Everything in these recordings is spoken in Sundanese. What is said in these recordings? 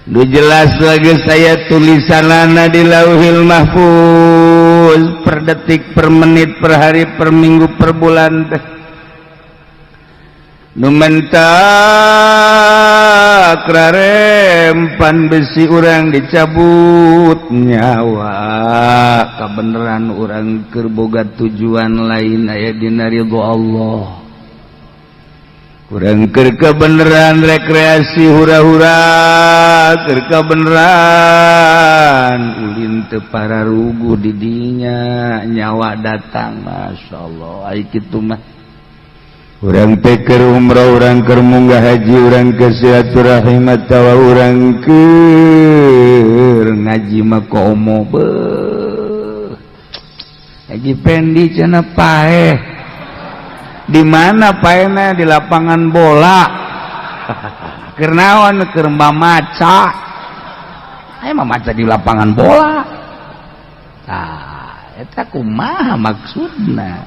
Nu jelas lagi saya tulisanana di Lauhil Mahfuz per detik, per menit, per hari, per minggu, per bulan teh. Nu mentak rarempan besi urang dicabut nyawa, kabeneran urang keur boga tujuan lain aya dina ridho Allah. Kurang keur kebeneran rekreasi hura-hura, keur kebeneran ulin teu pararuguh di dinya, nyawa datang. Masya Allah, ai kitu mah urang teh keur umroh, urang keur munggah haji, urang ke silaturahim atawa urang keur ngaji mah komo beuh. Haji Pendi cenah paeh di mana? Paehna di lapangan bola. Keur naon? Keur mamaca. Aya mamaca di lapangan bola. Tah, eta kumaha maksudna?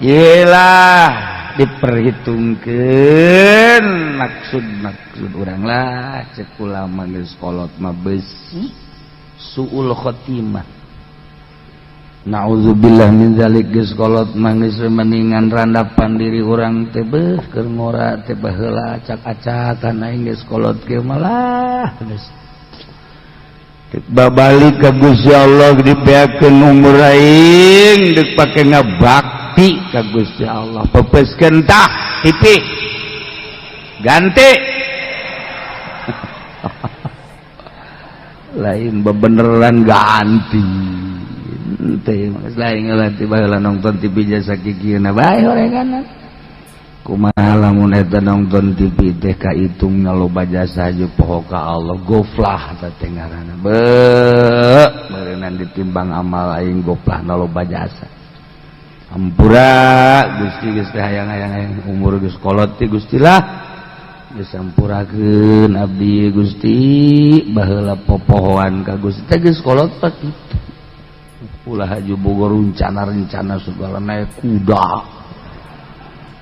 Yelah, diperhitungkan maksud-maksud urang lah. Cek ulama, geus kolot mah besi suul khotimah. Nauzubillah min zalik. Geus kolot mah geus mendingan randapan diri urang teh. Beuh, keur ngora teh baheula acak-acakan, aing geus kolot ge malah geus babalik ka Gusti Allah. Dibeakeun umur aing deuk pake ngabakti ka Gusti Allah. Pepeskeun tah TV, ganti. Lain bebeneran ganti teh, lain ngelatih. Baheula nonton TV jasa kikieuna bae horengan. Kumaha lamun eta nonton TV teh kaitungna loba jasa jeung poho ka Allah? Goflah eta teh ngaranna. Beuh, meureunnan ditimbang amal aing, goflahna loba jasa. Ampura Gusti, geus teh hayang-hayang hayang umur geus kolot teh. Gusti lah, geus sampurakeun abdi Gusti, baheula popohoan ka Gusti teh. Geus kolot teh kitu, ulah haju boga rencana-rencana segala, naik kuda.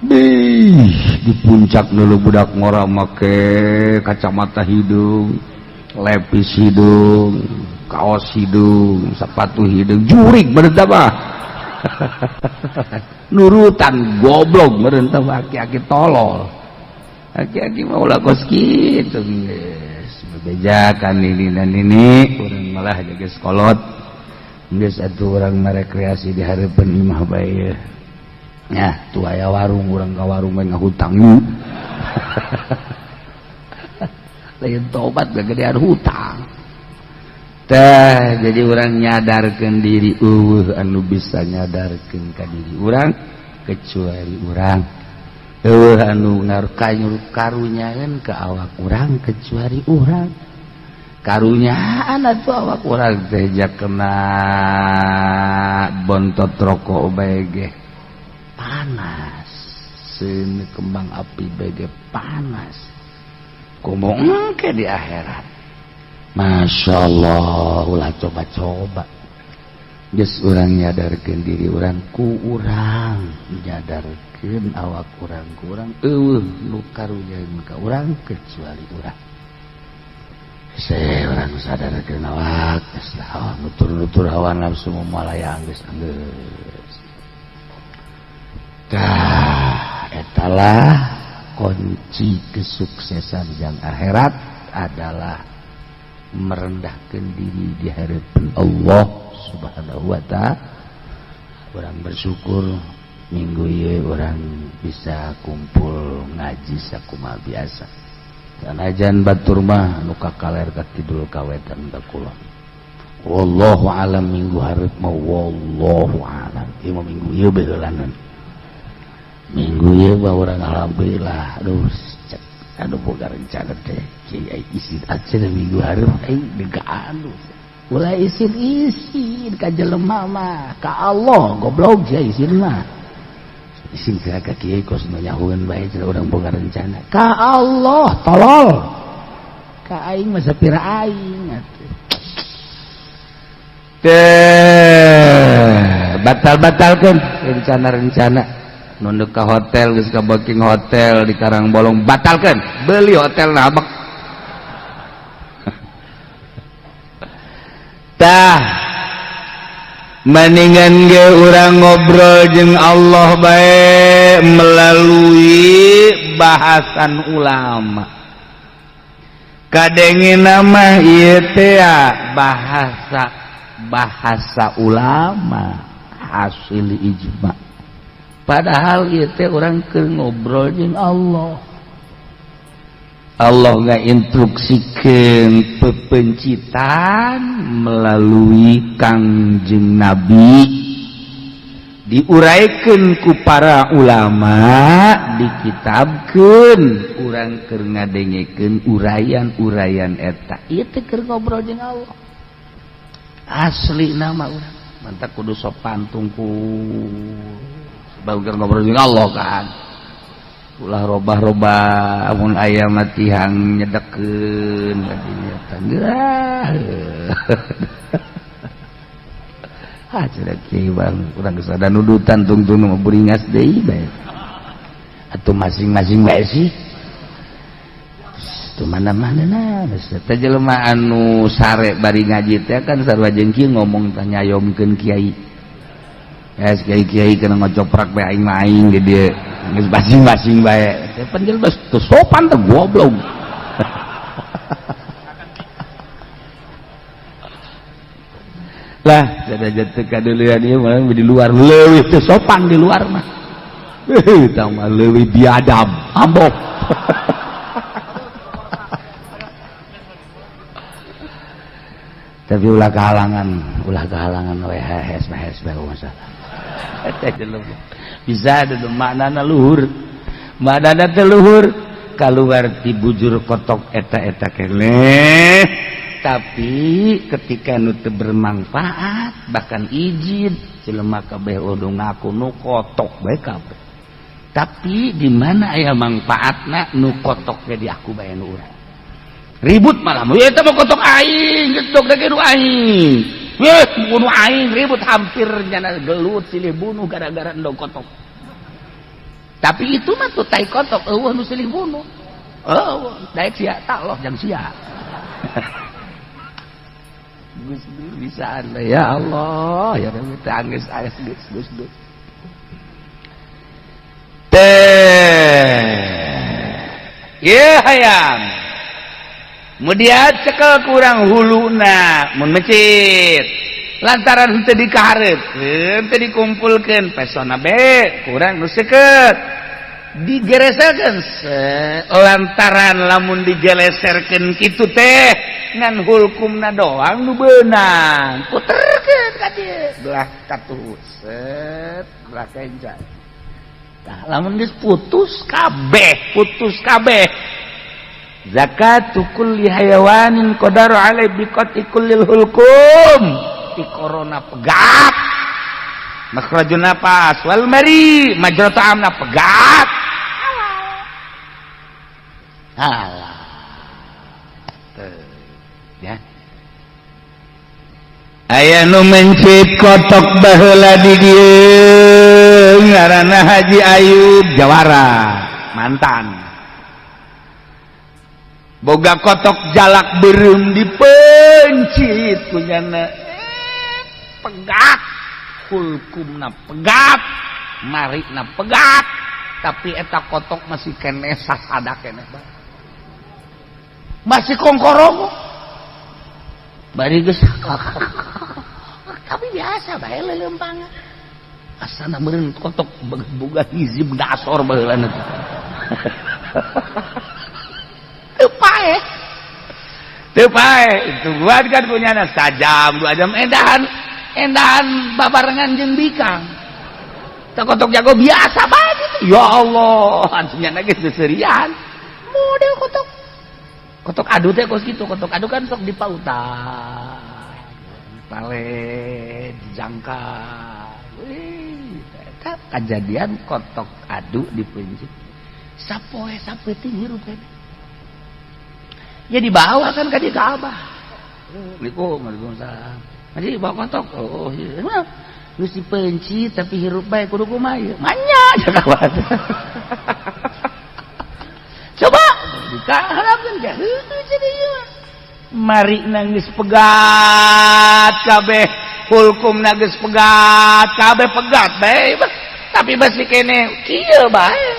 Ih, di puncak dulu budak ngora make kacamata hidung, lepis hidung, kaos hidung, sepatu hidung, jurig meureun mah. Nurutan goblok meureun tah, aki-aki tolol. Aki-aki mah ulah kos kitu geus. Bebejakan ini dan ini, urang malah geus kolot. Geus atuh urang merekreasi di hareupeun imah bae. Ya, tuh aya warung, urang ka warung bae ngahutang. Lain tobat, gegedean hutang. Teh, jadi urang nyadarkeun diri, euweuh anu bisa nyadarkeun ka diri urang kecuali urang. Euweuh anu karunyaeun ka awak urang kecuali urang. Karunyaan atuh awak urang teh ja kena bontot rokok bae ge panas, seuneu kembang api bae ge panas, komo engke di akhirat. Masya Allah, ulah coba-coba. Geus urang nyadarkeun diri urang ku urang, nyadarkeun awak urang ku urang. Euweuh nu karunyaeun ka urang kecuali urang. Saya urang sadarkeun awak geus lah, nutur-nutur hawa nafsu malayang geus geus. Tah, etalah kunci kesuksesan yang akhirat adalah merendahkan diri di hadapan Allah Subhanahu wa Ta'ala. Urang bersyukur minggu ieu urang bisa kumpul ngaji sakumaha biasa. Sanajan batur mah nu ka kaler ka kidul, ka wetan, ka kulon. Wallahu alam, minggu hareup mah wallahu alam. Ieu mah minggu ieu baheulanan. Minggu ieu mah urang alhamdulillah. Aduh, cek aduh boga rencana teh kiai isin aja minggu hareup aing degaan. Ulah isin-isin ka jelema mah, ka Allah goblok sia isin mah. Isin ka kiai kos nu nyahueun bae cenah urang boga rencana. Ka Allah tolol. Ka aing mah sapira aing atuh. Teh batal-batalkeun rencana-rencana. Nunduk ka hotel geus ka booking hotel di Karangbolong, batalkeun, beli hotel nabek. Tah mendingan ge urang ngobrol jeung Allah bae melalui bahasan ulama. Kadenge nama ieu teh bahasa ulama hasil ijma. Padahal ieu teh urang keur ngobrol jeung Allah. Allah ngainstruksikeun pepencitan melalui Kangjeng Nabi, diuraikan ku para ulama, dikitabkeun, urang keur ngadengekeun uraian-uraian eta. Ieu teh keur ngobrol jeung Allah. Asli nama urang mantak kudu sopan tungkul sebab keur ngobrol jeung Allah kan. Ulah robah-robah amun aya mah tihang nyedekeun ka dinya teh. Ah cenah kiai bang, urang geus ada nudutan tungtung mah beringas deui bae. Atuh masing-masing bae sih. Tuh mana-mana nah, teh jelema anu sare bari ngaji teh kan sarua jeung kieu ngomong teh nyayomkeun kiai. Ya kiai-kiai kana ngocoprak bae aing mah aing di dieu. Geus basing-basing bae. Teh pan jelema teu sopan teh goblok. Lah, sadaja teu kadeulean ieu mah di luar leuwih teu sopan di luar mah. Heuh, tah mah leuwih biadab, ambok. Tapi ulah kehalangan we hees hees bae masalah. Eta jelema bisa ada maknana luhur, maknana teh luhur kaluar ti bujur kotok eta-eta keneh. Tapi ketika nu teu bermanfaat bahkan izin jelema kabeh udah ngaku nu kotok bae kabeh. Tapi di mana aya manfaatna nu kotok ge diaku bae nu urang. Ribut malah, eta mah kotok aing, geus deg nu aing. Weh, bunuh aing ribut hampir nyana gelut silih bunuh gara-gara endog kotok. Tapi itu mah tuh tai kotok eueuh nu silih bunuh. Eueuh, daek sia tak loh jang sia. Geus bisaan ya Allah, ya Rabbi tangis aya geus geus geus. Teh. Ye hayang. Kemudian cekel kurang huluna mun mencit lantaran henteu dikahareupeun teu dikumpulkeun pesona be kurang nu seukeut digereselkeun lantaran lamun digeleserkeun kitu teh ngan hulkumna doang nu beunang puterkeun ka dieu belah katuh set belah kenca tah lamun geus putus kabeh zakatu kulli hayawanin qadaru alai biqati kullil hulkum ti corona pegat makhrajun nafas wal mari majra ta'amna pegat alah ya aya nu mencit kotok baheula di dieu ngaranna Haji Ayub Jawara mantan boga kotok jalak beureum dipencit kunyana pegat hulkumna pegat marina pegat tapi eta kotok masih keneh sasada keneh masih kongkorong bari geus tapi biasa bae leuleumpangan asana meureun kotok boga hizib dasor baheulana teu paeh itu buat kan punya sajam 2 jam endahan babarengan jeung bikang teu kotok jago biasa bae gitu ya Allah anjeunna geus seserian model kotok kotok adu teh kos kitu kotok adu kan sok dipautan pale dijangka wih eta kajadian kotok adu dipencit sapoe sapeuting hirup teh ya dibawa kan ka dieu ka Abah. Assalamualaikum, waalaikumsalam. Haji bawa kotok. Oh, iya. Geus dipencit tapi hirup bae kudu kumaha ieu? Manya cakawat. Coba dikaharapkeun ge heueuh jadi ieu. Mari nangis pegat kabeh, hulkum nangis pegat kabeh, pegat bae, tapi masih kene kieu bae.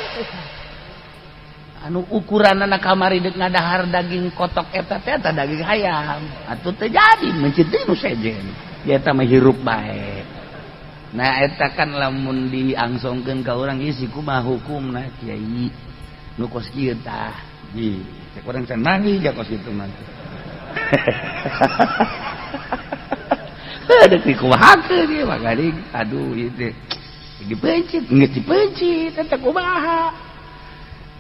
Anu ukuran anak kamari dek ngadahar daging kotok eta teh, eta daging hayam atuh teu jadi mencit deui nu sejen eta mah hirup bae. Nah, eta kan lamun diangsongkeun ka urang ieu si kumaha hukumna, kiai, nu kos kieu tah? Ji cek urang can manggih ja kos kitu mah. Ada dikumahakeun ieu mah garing. Aduh, ieu teh dipencit geus dipencit eta kumaha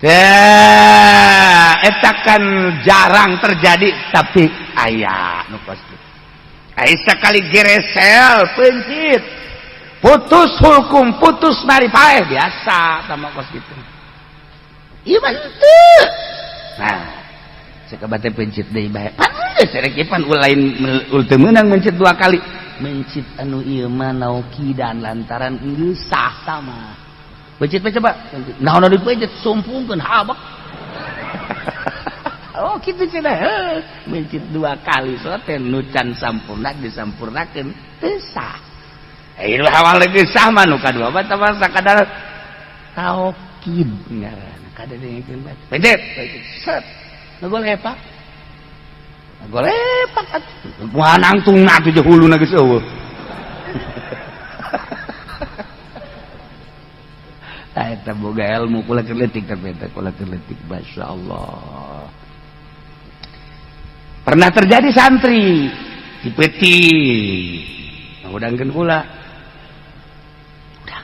teh? Eta kan jarang terjadi, tapi aya nu kos kitu. Ai sakali geresel pencit, putus hukum, putus mari paeh biasa tama kos kitu. Ieu mah henteu. Nah, sakabate pencit deui bae pan geus rek pan lain teu meunang mencit dua kali. Mencit anu ieu mah naukidan lantaran geus sah sama. Pencit bae coba. Naon anu dipencit, sumpungkeun habak. Oh kitu cenah, mencit dua kali sote nu can sampurna disampurnakeun teu sah. Eh, awal geus sah mah nu kadua mah tah sakadar taukid ngaranna, kadengekeun bae. Pencit, set. Ngagolepak. Ngagolepak atuh. Kumaha nangtungna atuh jeung huluna geus eueuh. Tah eta boga ilmu kula keur leutik, tapi eta kula keur leutik, masyaallah. Pernah terjadi santri dipeti ngudangkeun kula. Udah,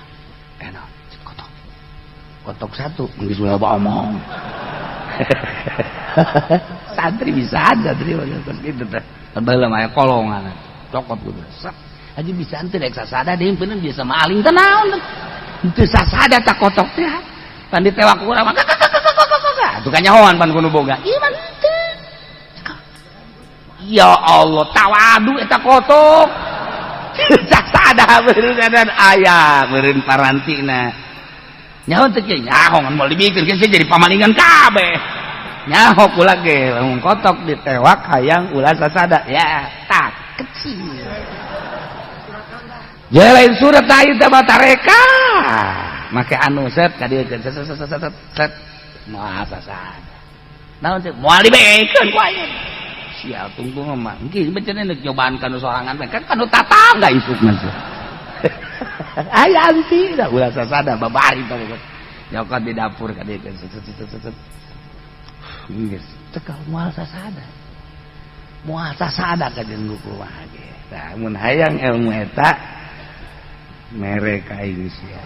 enak, kotok. Kotok satu, geus loba omong. Santri bisa aja santri gitu teh. Baheula mah aya kolongan. Cokot gitu. Set. Aja bisa henteu rek sasada deui bener biasa maling teh naon. Henteu sasada tak kotok teh. Pan ditewak urang mah atuh kanyahoan pan kudu boga. Ieu mah henteu. Ya Allah, tawadu eta kotok. Sasada beureun aya beureun parantina. Nyaho teu kieu nyaho ngan moal dibikeun geus jadi pamalingan kabeh. Nyaho kula ge lamun kotok ditewak hayang ulah sasada ya tak kecil. Ya lain surat tah ieu teh mah tareka. Make anu set ka dieu set set set set set moal sasada. Naon teh moal dibekeun ku aing. Sial tungtung mah. Engke bencana nek nyobaan kanu sorangan kan kanu tatangga isuk mah. Aya anti dah ulah sasada babari tah. Nyokot di dapur ka dieu set set set set. Geus cekal moal sasada. Moal sasada ka jeung kumaha ge. Tah mun hayang ilmu eta mere ka aing sia.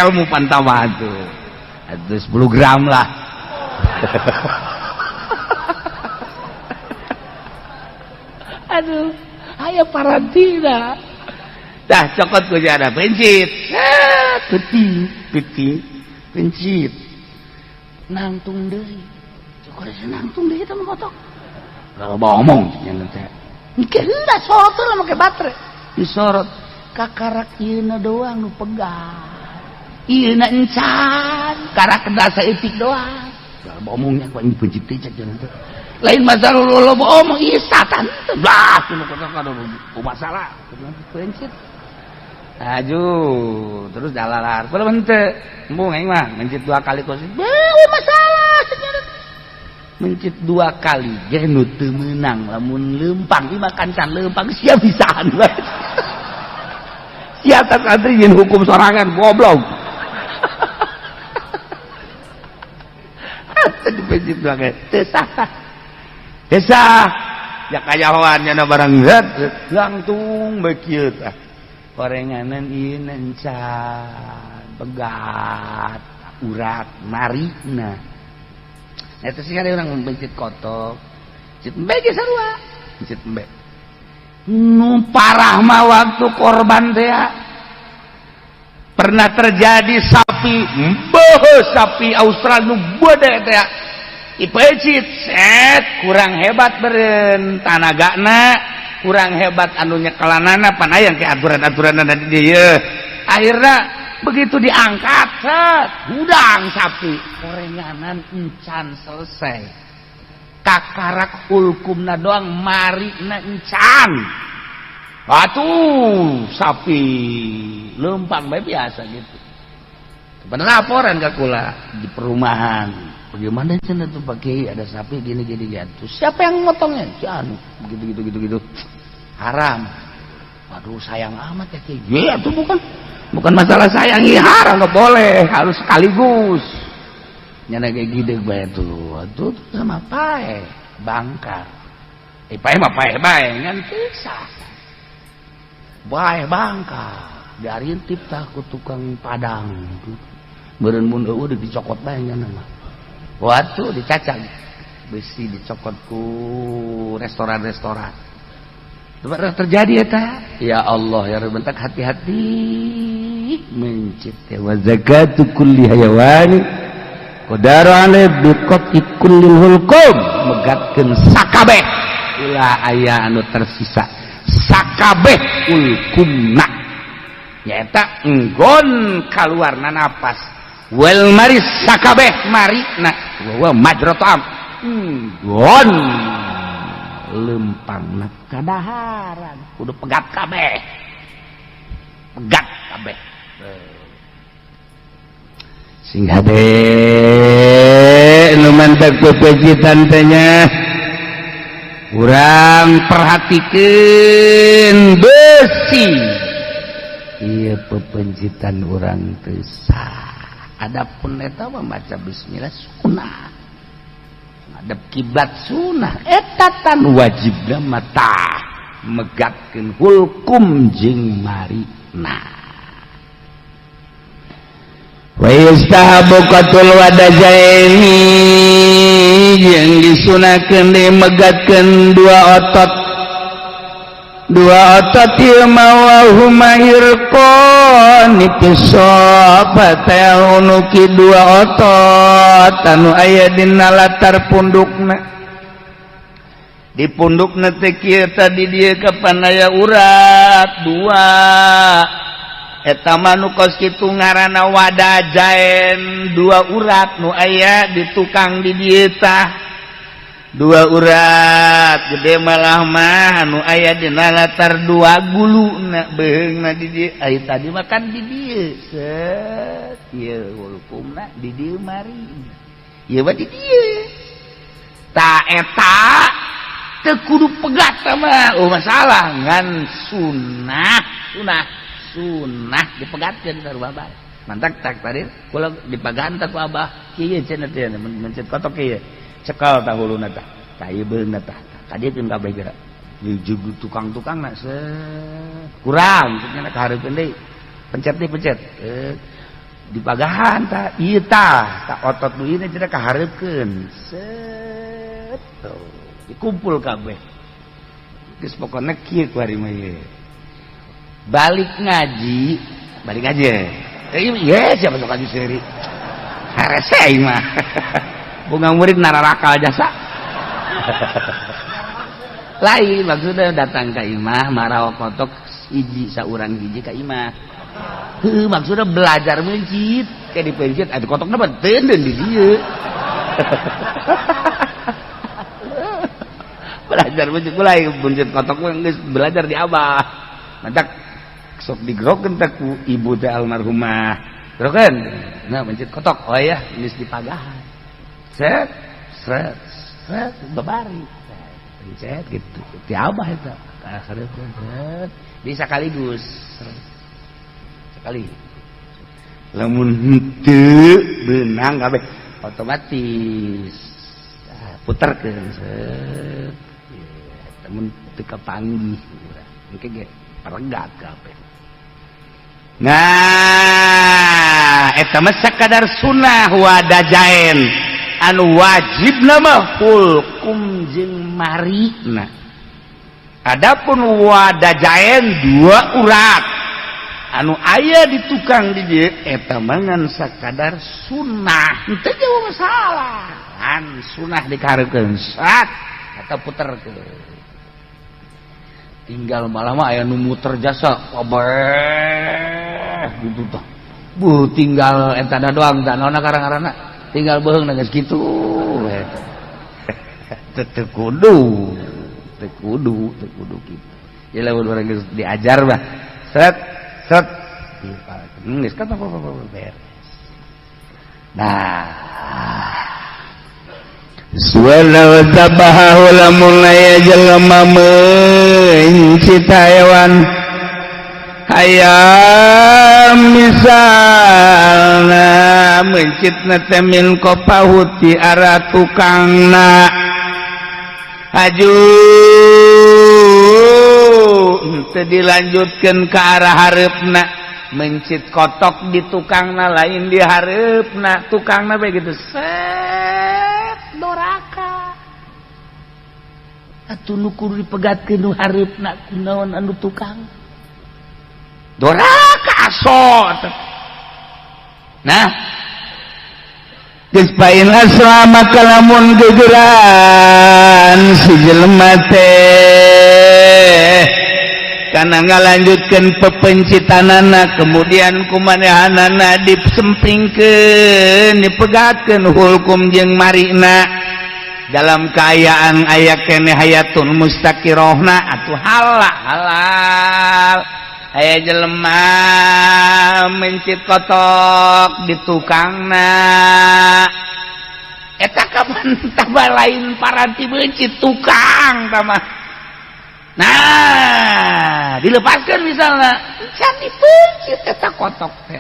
Ilmu pantama tuh. Atuh 10 gram lah. Aduh, aya parantina. Dah cokot ku ada pencit. Peti, peti, pencit. Nangtung deui. Cokot nangtung deui eta mah kotok. Loba omong nya teh. Engke heula sorot lah make baterai. Disorot kakarak ieuna doang nu pegat. Ieuna encan, karak kedah saeutik doang. Loba omongnya ku anjing pencit teh cek nya teh. Lain masalah loba omong ieu satan teh. Blah, nu kotok aduh masalah. Pencit. Aduh, terus dalalar. Kulo henteu. Embung aing mah mencit dua kali kos. Beuh masalah cenah. Mencit dua kali ge nu teu meunang lamun leumpang ieu mah kancan leumpang sia bisaan bae. Sia tak santri jeung hukum sorangan goblok. Teu dipencit dua kali. Teu sah. Teu sah. Ya kayahoan nya barang zat langtung bae kieu tah. Korenganan ieu encan pegat urat marina. Eta sih ada orang mencit kotok, mencit embe ge sarua, mencit embe. Nu parah mah waktu korban teh pernah terjadi sapi, beuh sapi Australia nu gede teh. Ipecit set kurang hebat beureun tanagana Kurang hebat anu nyekelanana, pan aya ke aturan-aturan di dieu. Akhirnya begitu diangkat, set, hudang sapi korenganan encan selesai, kakarak hulkumna doang, marina encan. Atuh sapi lempang bae biasa gitu. Bener, laporan ke kula di perumahan, bagaimana cenah tuh, Pak Kiai, ada sapi gini gini gitu, siapa yang motongnya? Si anu, begitu gitu gitu gitu, haram. Waduh, sayang amat ya, Kiai. Ya itu bukan bukan masalah sayang, ya haram, nggak boleh, harus sekaligus. Nyana kayak gitu bae tuh, tuh sama pae bangkar, eh pae mah pae bae ngan pisah bae bangkar diarintip tah ku tukang padang, meureun mun eueuh dicokot bae nyana mah. Waktu dicacag besi dicokot ku restoran-restoran terjadi eta. Ya Allah ya Rabb, bentak hati-hati mencit. Wa zakatu kulli hayawani qadaru alai biqati kullil hulkum, megatkeun sakabeh, ulah aya anu tersisa, sakabeh hulkumna, nyaeta enggon kaluarna napas, wal maris sakabeh marina, wa majra ta'am enggon lempangna kadaharan, kudu pegat kabeh, pegat kabeh. Sing hade nu mantak pepejitan teh nya, urang perhatikeun besi ieu pepencitan urang teu sah. Adapun eta mah maca bismillah sunah, ngadep kiblat sunah, eta tan wajibna mata megatkeun hulkum jeung marina. Wa yustahabu qatul wadajaini, jeung disunahkeun dimegatkeun dua otot, dua otot ieu mah, wa huma irqani unuki, dua otot anu aya dina latar pundukna. Di pundukna teh kieu, tadi dieu kapan aya urat dua, eta mah nu kos kitu ngaranna wadajain, dua urat nu aya di tukang di dieu tah, dua urat gede malah mah anu aya dina latar dua gulu na beheungna di dieu. Ai tadi mah kan di dieu, set, ieu hukumna di dieu, mari ieu mah di dieu. Ta eta teu kudu pegat mah, oh masalah, ngan sunah, sunah, sunah dipegatkeun sarua bae. Mantak tak tadi kula dipagantak ku abah kieu cenah teh, mencet kotok kieu, cekal tah huluna tah, ka ieu beungeuna tah, kadiekeun kabeh geura jugu tukang-tukang na se kurang cenah, kahareupeun deui, pencet deui, pencet dipagahan tah ieu tah, tah otot nu ieu cenah kahareupeun, set, tuh dikumpul kabeh. Geus pokona kieu ku hari mah ieu. Balik ngaji, balik ngaji iya, siapa sok ngaji seri harese aing mah, bunga murid nararakal jasa lain. Maksudnya datang ke imah marawa kotok hiji, saurang hiji ka imah. Heuh, maksudnya belajar mencit kayak dipencit atuh kotokna mah teuneun di dieu. Belajar mencit mulai mencit kotok mah geus belajar di abah. Mantak sok digerokeun teh ku ibu teh almarhumah, gerokeun nah mencit kotok. Oh ya, geus dipagahan, set set set, babari pencet gitu ti abah eta set, bisa sekaligus sekali. Lamun henteu beunang kabeh otomatis puterkeun, set, mun teu kapanggih engke ge peregat kabeh. Nah, eta mah sakadar sunnah wadajain, anu wajib nama hulkum jeung marina. Adapun wadajain dua urat anu aya di tukang di dieu, eta mah ngan sakadar sunnah, henteu jauh masalah, kan sunnah dikarekeun sat atau puterkeun. Tinggal malah mah aya nu muter jasa kabeh gitu tah. Bu tinggal eta doang tah naon karang-karangna tinggal beuheung geus kitu. Teu kudu, teu kudu, teu kudu kitu. Ya lamun urang geus diajar mah set set geus kan beres. Nah, Walau dzabahahu lamun aya jelema mencit hewan hayam, misalna mencitna teh min qafahu ti arah tukangna, haju teu dilanjutkeun ke arah hareupna, mencit kotok di tukangna lain di hareupna, tukangna begitu set doraka atuh nu kudu dipegatkeun nu hareupna, kunaon anu tukang doraka aso. Nah, geus pain asra maka lamun gegeran si jelema teh karena ngalanjutkeun pepencitanana, kemudian kumanehanana disempingkeun, dipegatkeun hulkum jeung marina dalam keayaan aya kene hayatun mustaqirohna, atuh halal halal. Aya jelema mencit kotok di tukangna, eta kapan tambah lain paranti mencit tukang tambah. Nah, dilepaskan misalnya can dipencit eta kotok teh,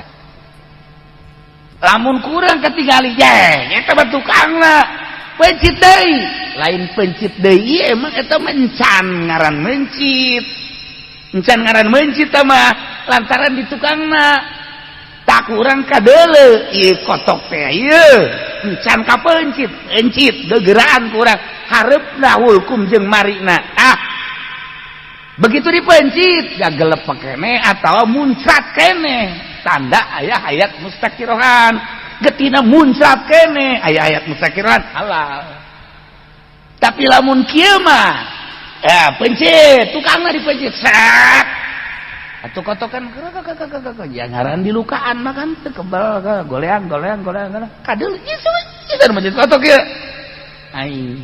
lamun kurang ketinggali jeng eta mah tukangna pencit deui, lain pencit deui, emang eta mencan ngaran mencit, encan ngaran mencit mah lantaran di tukangna tak kurang kadele ieu kotok teh ieu encan kapencit, pencit gegeraan kurang hareupna hulkum jeung marina. Ah, begitu dipencit gagelepek kene atau muncrat kene, tanda aya hayat mustaqirohan. Getina muncrat kene, aya hayat mustaqirohan, halal. Tapi lamun kieu mah ya pencit tukangna dipencit set atau kotokan ya ngaran dilukaan mah kan teu kebal, goleang goleang goleang goleang kadel ieu ieu mencit kotok ieu aing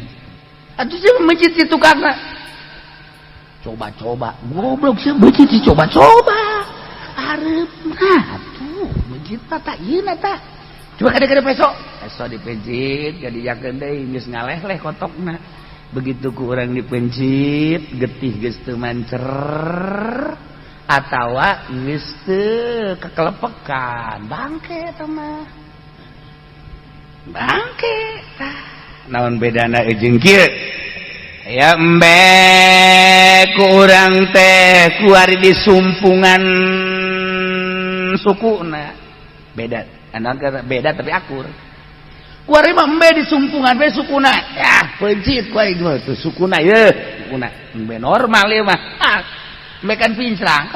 atuh sih mencit si tukangna. Coba-coba goblok sih mencit si coba-coba hareupna atuh mencit tah ieu tah. Coba kade-kade peso peso dipencit gadijakeun deui geus ngaleh-leh kotokna. Begitu ku urang dipencit getih geus teu mancer atawa geus teu kekelepekan, bangke eta mah, bangke tah. Naon bedana jeung kieu ya? Embe ku urang teh kuari disumpungan sukuna beda, anak beda tapi akur. Kuari mah embe disumpungan be sukuna ya pencit ku aing mah tuh sukuna ye sukuna embe normal ieu mah. Ah, embe kan pincrang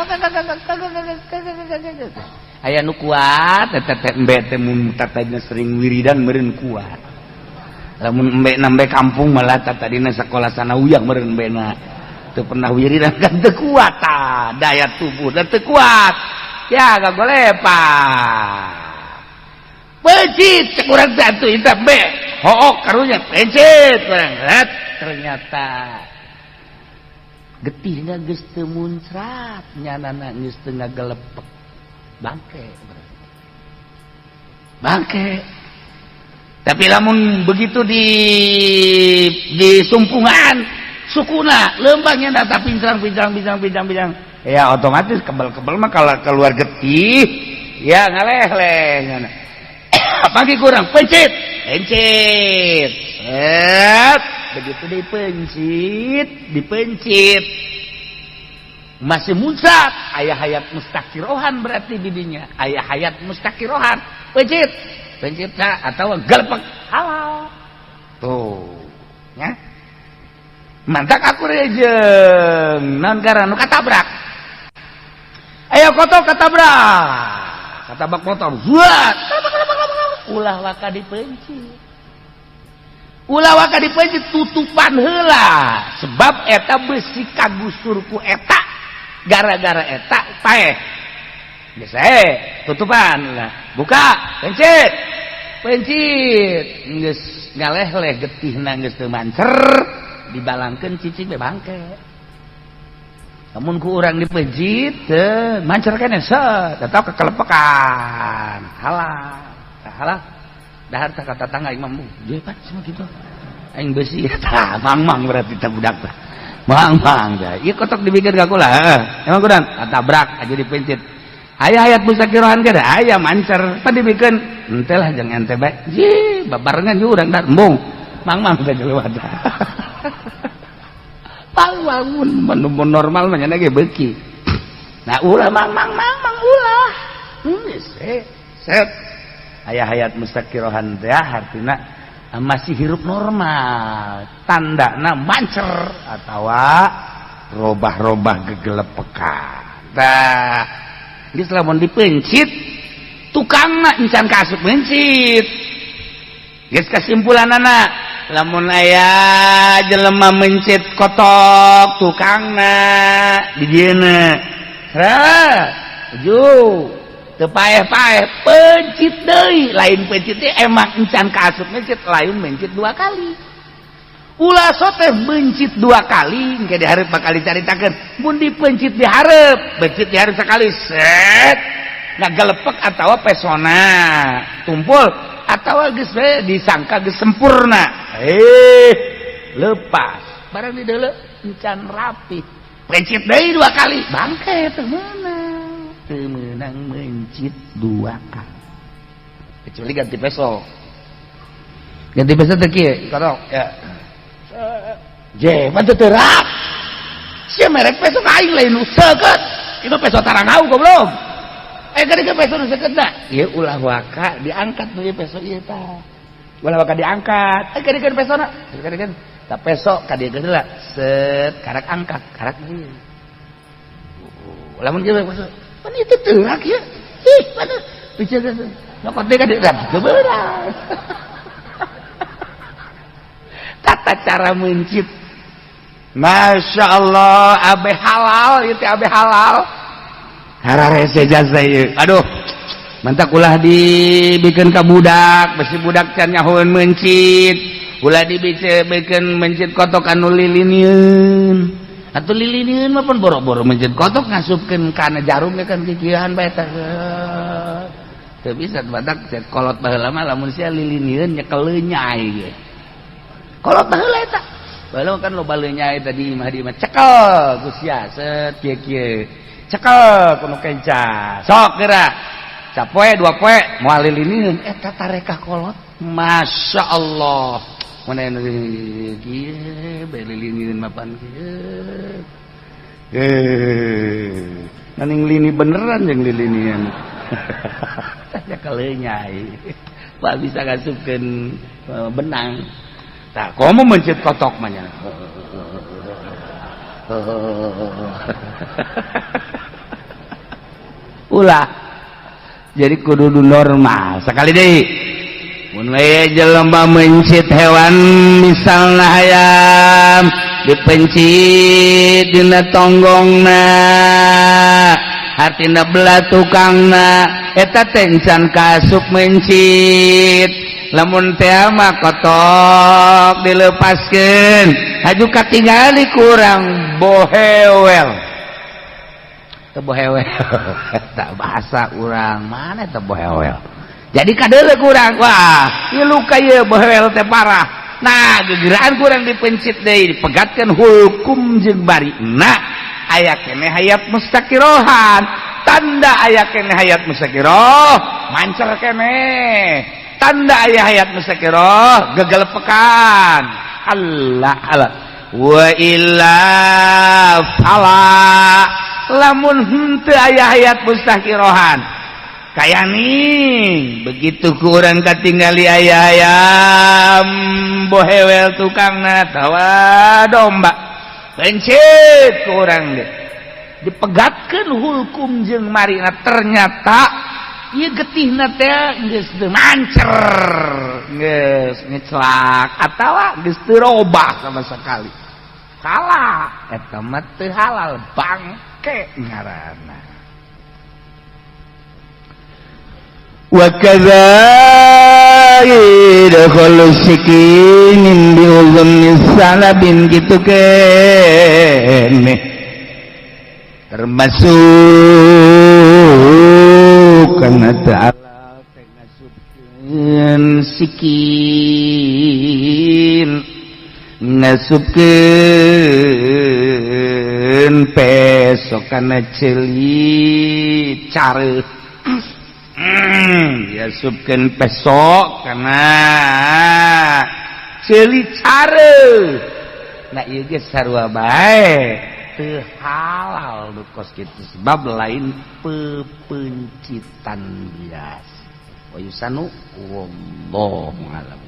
aya nu kuat eta teh embe teh mun tatadina sering wiridan meureun kuat. Lamun embe nambe kampung malah tatadina sekolah sanawiyah meureun embe na teu pernah wiridan kan teu kuat tah daya tubuh dan teu kuat ya gak boleh pak. Pencit cek urang teh atuh eta embe hook karunya pencit urang. Ternyata getihna geus teu muncrat, nyanana geus teu ngagelepek, bangke berarti bangke. Tapi lamun begitu di sumpungan sukuna lembangnya data pincang pincang pincang pincang pincang ya otomatis kebal-kebal mah kalau keluar getih ya ngaleh-leh. Pagi kurang pencit pencit set, begitu dipencit dipencit masih muncrat aya hayat mustaqirohan, berarti didinya aya hayat mustaqirohan. Pencit pencit atau gelepek, halal tuh ya. Mantak aku rejeng non karena nu katabrak, ayo kotok katabrak, katabrak motor buat ulah waka dipencit. Ulah waka dipencit, tutupan heula, sebab eta besi kagusur ku eta, gara-gara eta paeh. Geus tutupan lah, buka, pencit, pencit, geus ngaleh-leh getihna, geus teu mancer, dibalangkeun cicing be bangke. Lamun ku urang dipencit teu mancer keneh, set tetap kekelepekan, halah halah dahar tak kata tangga imam dia pan semua gitu aing besi tah mang-mang, berarti tah budak tah mang-mang dah. Ieu kotok dibikeun ka kula, emang kurang tabrak aja dipencit, aya hayat musakirohan ge aya mancer pan dibikeun ente lah, jangan ente bae ji babarengan ju urang dar embung mang-mang teh lewat pang mun normal mah nya ge beuki. Nah, ulah mang mang mang mang, ulah geus set aya hayat mustaqirohan teh, artina masih hirup normal, tandana mancer atawa robah-robah gegelepekan. Tah, geus lamun dipencit tukangna encan ka asup mencit, geus kesimpulanana lamun aya jelema mencit kotok, tukangna di dieuna ju teu paeh-paeh, pencit deui, lain pencit teh emang encan ka asup mencit, lain mencit dua kali. Ulah sote mencit dua kali, engke dihareup bakal dicaritakeun. Mun dipencit dihareup, pencit dihareup sekali, set ngagelepek atawa pesona tumpul atawa geus we disangka geus sempurna, lepas barang di deuleu encan rapi, pencit deui dua kali, bangke. Teu meunang, teu meunang mencit dua kali kecuali ganti peso. Ganti peso teh kieu kotok ya, je pan teu terak sia merek peso ka aing lain nu seukeut itu peso tarangau goblok. Kadi ke peso nu seukeut da ieu ulah waka diangkat nu ieu peso ieu tah, ulah waka diangkat. Kadi ke pesona kadi kan tak peso kadi heula set karak angkat karak ieu. Lamun kieu peso pan itu terak ya, ih mana bicara nyokot deui ka dieu teu beurang. Tata cara mencit, Masya Allah, abe halal itu, abe halal hararese jasa ieu. Aduh, mantak ulah dibikin ka budak, besi budak can nyahoeun mencit, ulah dibikin mencit kotok anu lilinieun. Atuh lilinieun mah pun boro-boro mencit kotok, ngasupkeun kana jarum ge kan kikieuan bae teh teu bisa. Batak cek kolot baheula mah lamun sia lilinieun nyekel lenyai ge. Kolot baheula eta baheula kan loba lenyai tadi mah, di mah cekel ku sia set kieu-kieu, cekel kuno kenca sok geura capoe dua poe moal lilinieun eta tarekah kolot. Masya Allah, mana kieu bae lilinieun mapan kieu, naning lini beneran jeung lilinian nyekel lenyai pak bisa ngasupkeun benang. Tah komo mencit kotok mah nya ulah, jadi kudu normal. Sekali deui, mun we jelema mencit hewan, misalna hayam dipencit dina tonggongna, hartina belah tukangna eta teh encan kasup mencit. Lamun teh mah kotok dilepaskeun haju katingali kurang bohewel teu bohewel tak bahasa urang mana teu bohewel, jadi kadeuleu kurang wah ieu luka ieu bohewel teh parah. Nah, gegeraan kurang dipencit deui, dipegatkeun hukum jeung barina aya keneh hayat mustaqirohan. Tanda aya keneh hayat mustaqiroh mancer keneh, tanda aya hayat mustaqiroh gegelepekan. Allah Allah wa illa fala. Lamun henteu aya hayat mustaqirohan kaya nih begitu kurang katinggali aya ayam bohewel tukangna tawa domba, pencit kurang deh, dipegatkeun hukum jeung marina, ternyata Ieu getihna teh geus teu mancer, geus ngecelak atawa geus teu robah sama sekali. Salah, eta mah teu halal, bangke ngaranna. Wa kadza idkhulu sikinin bi uzmi salabin kitu kene termasuk kana ta'ala teh ngasupkeun sikin, ngasupkeun peso kana ceuli care. Diasupkeun peso kana ceuli care. Nah ieu ge sarua bae teu halal nu kos kitu sebab lain pepencitan biasa. Wa yusanu wallahu alam.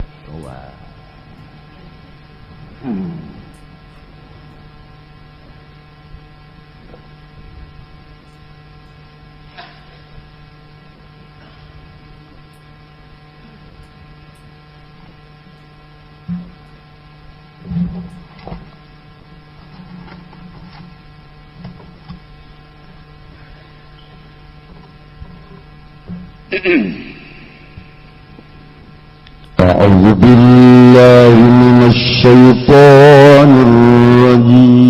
أعوذ بالله من الشيطان الرجيم.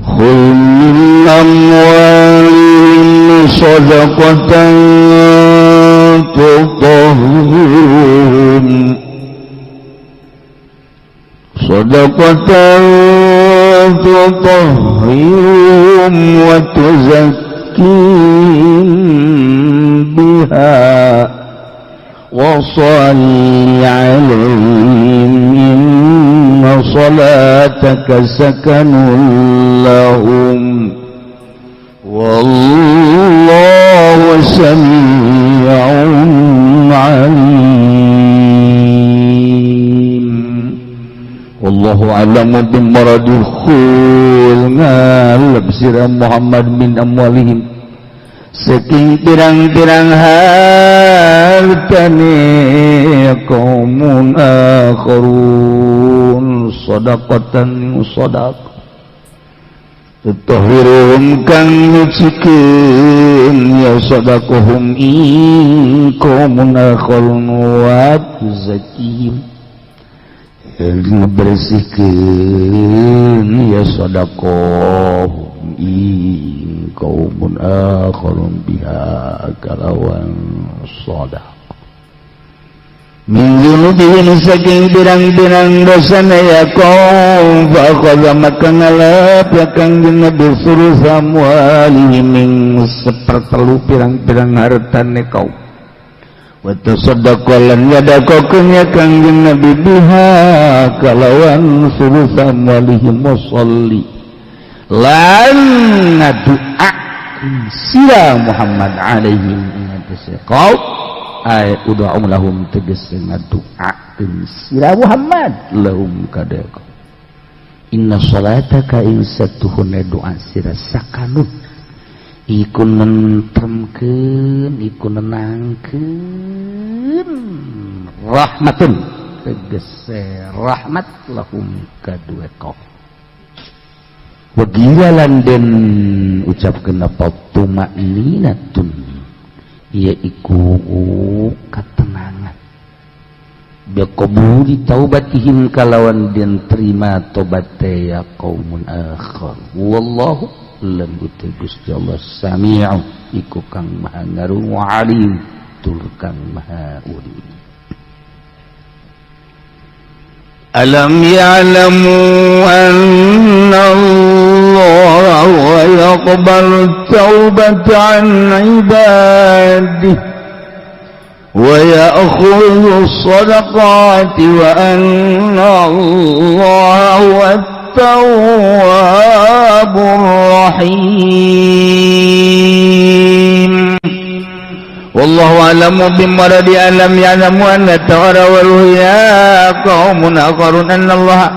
خذ من أموالهم صدقة تطهرهم صدقة تطهرهم وتزكيهم بها وصل عليهم إن صلاتك سكن لهم والله سميع عليم. والله أعلم بمرض ngalep sira Muhammad min amwalihim saking pirang-pirang hartane qaumun akharun sadaqatan sadaqah tutahhiruhum kang nyucikeun ya sadaqahum in qaumun akharun wa tuzakihim ngebersihkeun ya sadaqah in qaumun akharun biha kalawan sadaqah min dzunubihim saking pirang-pirang dosana ya qaum fa akhadha maka ngalap ya Kangjeng Nabi surus amwalihim ing sepertelu pirang-pirang hartane kaum wa tasaddaqa lan yadakokeun ya Kangjeng Nabi biha kalawan surus amwalihim wa shalli lan ngadu'a sira Muhammad alaihim ing atase kaum ay ud'u lahum tegese ngadu'akeun sira Muhammad lahum kadeka inna salataka ing satuhune doa sira sakanun iku nentremkeun iku nenangkeun rahmatun tegese rahmat lahum kadue kaum wagila lan den ucapkeun apa tumakninatun ia iku katenangan biqabuli taubatihim kalawan den terima tobat ya qaumun akhar wallahu lam Gusti Allah sami'u iku kang maha ngarungu alim tur kang maha ulim. Alam ya'lamu anna Allah yaqbalu at-taubata 'an 'ibadihi wa ya'khudhu as-sadaqati wa anna Allah huwa at-tawwabur rahim. Wallahu a'lamu bimaradi alam ya'lamu anna ta'ala wal ya qaumun akharun anna Allah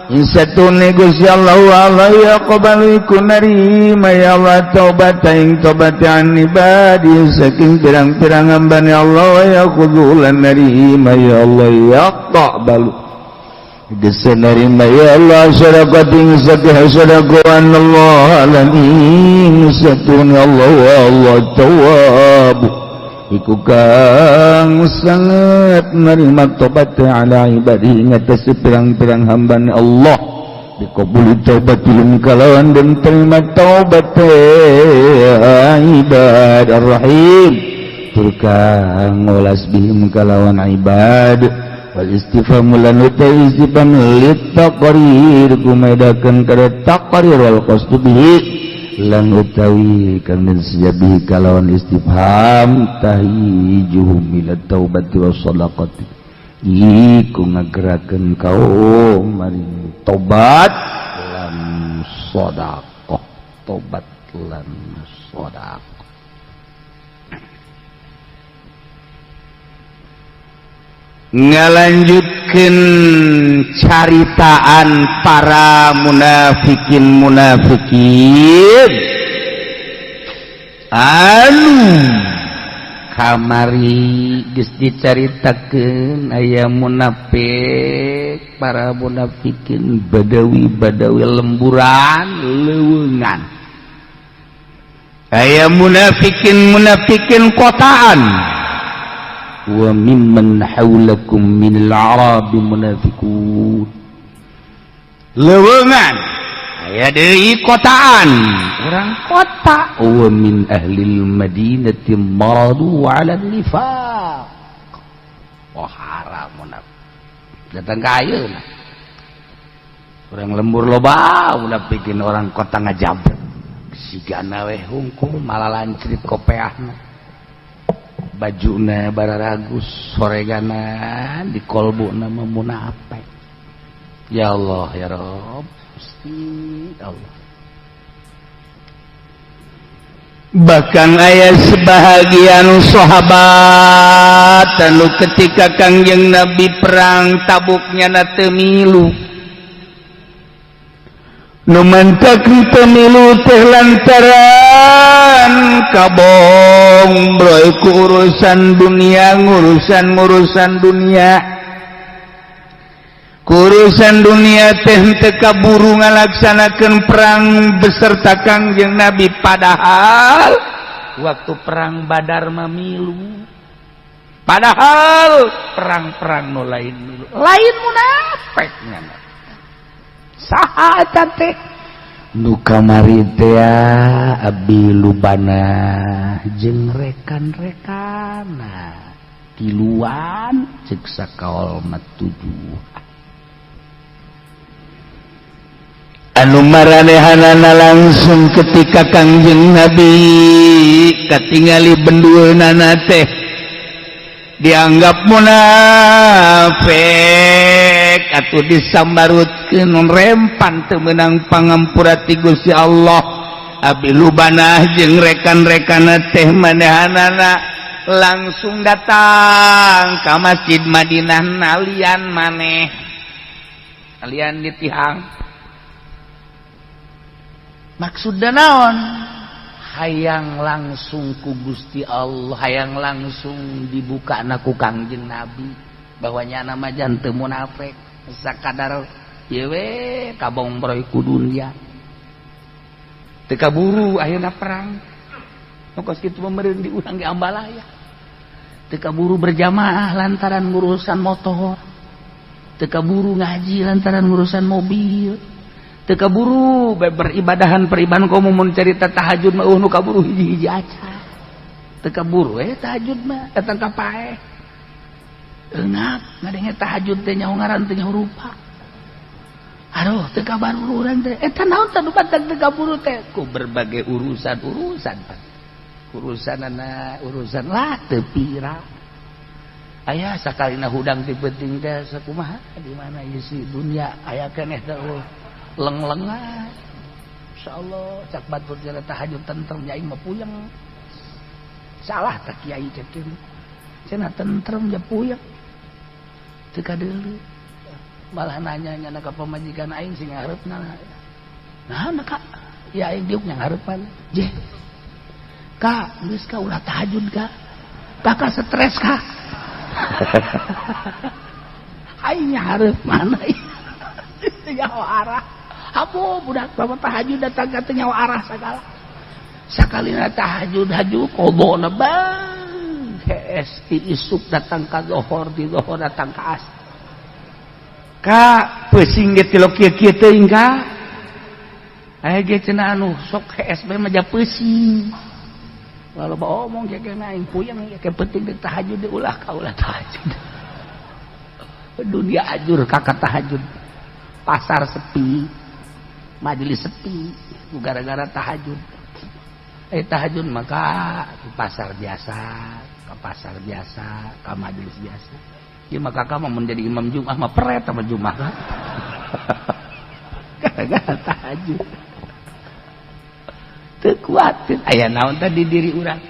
Insatune Gusti Allah Allah yaqbalu iku narima ya Allah taubat ing tobat an ibadi saking pirang-pirang hambane Allah ya khudulan narima ya Allah yaqbalu geus narima ya Allah sadaqat ing zakah sadaqan Allah lan ing satune Allah Allah tawwab iku kang sangat nerima tobat ala ibadihi ngatas pirang-pirang hambane Allah dikabuli taubatihim kalawan dan terima taubat ibad arrahim tur kang ngolas bihim kalawan ibad wal istifham lan istifham lit taqrir kumedakeun kada taqrir wal qasdu bihi lan utawi kang sejabi kalawan istifham tahijuhum ila taubati was sadaqati iku ngagerakeun kaum maring tobat lan sedekah, tobat lan sedekah. Ngalanjutkeun caritaan para munafikin munafikin anu kamari geus dicaritakeun aya munafik, para munafikin badawi-badawi lemburan leuweungan, aya munafikin munafikin kotaan, wa mimman haulakum minal a'rabi munafiqun leuweungan, aya deui kotaan urang kota, wa min ahlil madinati maradu 'ala nifaq. Oh haram munafik datang ka ayeuna urang lembur loba munafikin orang kota ngajabret sigana we hungkul malah lancrit kopeahna bajuna bararagus soregana di kolbuna munafik. Ya Allah ya Rabb Gusti Allah. Bahkan aya sebahagian sahabat anu ketika Kangjeng Nabi perang Tabuknya na teu milu, nu mantak teu milu teh lantaran kabong broy ku urusan dunia, ngurusan-ngurusan dunia, urusan dunia teh teu kaburu ngalaksanakeun perang beserta Kangjeng Nabi, padahal waktu perang Badar mah milu, padahal perang-perang nu lain milu, lain munafik nya saha eta teh nu kamari teh Abi Lubana jeung rekan-rekanna tiluan ceuk sakaol mah tujuh anu maranehanana langsung ketika Kangjeng Nabi katingali bendueunana teh dianggap munafik atuh disambarutkeun rempan teu meunang pangampura ti Gusti Allah. Abi Lubanah jeung rekan-rekanna teh manehanana langsung datang ka Masjid Madinah nalian maneh, nalian di tihang. Maksudna naon? Hayang langsung ku Gusti Allah, hayang langsung dibuka na ku Kangjeng Nabi bahwa nyana mah teu munafik sakadar ieu we kabongbroy ku dunia teu kaburu ayeuna perang nu kos kitu mah meureun di urang ge ambalaya teu kaburu berjamaah lantaran ngurusan motor, teu kaburu ngaji lantaran ngurusan mobil, teu kaburu beribadahan peribadahan komo mun carita tahajud mah nu kaburu hiji-hiji aca teu kaburu tahajud mah datang ka paeh eungap ngadenge tahajud teh nyaho ngaran teh nyaho rupa. Aduh teu kaburu urang teh eta naon teh nu badag teu kaburu teh ku berbagai urusan-urusan urusanana urusan lah teu pira aya sakalina hudang ti penting teh sakumaha di mana ieu si dunia aya keneh teh leng-lengan. Insyaallah cak batur jala tahajud tentrem aing mah puyeng. Salah tak kiai cek cenah tentrem ja puyeng. Teu kadeuleu. Malah nanya nyana ka pamajikan aing sing ngareupna. Nah, Kak, ya aing diuk nyanghareupan. Jeh. Kak, geus ka ulah tahajud, Kak. Kakak stres, Kak. Aing nyahareup mana nyaho arah. Habu budak bapak tahajud datang ka teu nyaho arah sagala. Sakalina tahajud haju qodona bang. Hees ti isuk datang ka zohor, ti zohor datang ka asar. Kak, pusing ge tilok kieu-kieu teuing, Kak. Aya ge cenah anu sok hees bae mah pusing. Lalu bawa omong kieu aing puyeng ge penting di tahajud di ulah ka ulah tahajud. Dunia ajur kakak tahajud. Pasar sepi, majelis sepi gara-gara tahajud. Tahajud maka ke pasar biasa, ke pasar biasa, ke majelis biasa. Ya maka kamu menjadi imam Jumat mah peret sama Jumat kan. Gara-gara tahajud. Teu kuatin aya naon tadi diri urang.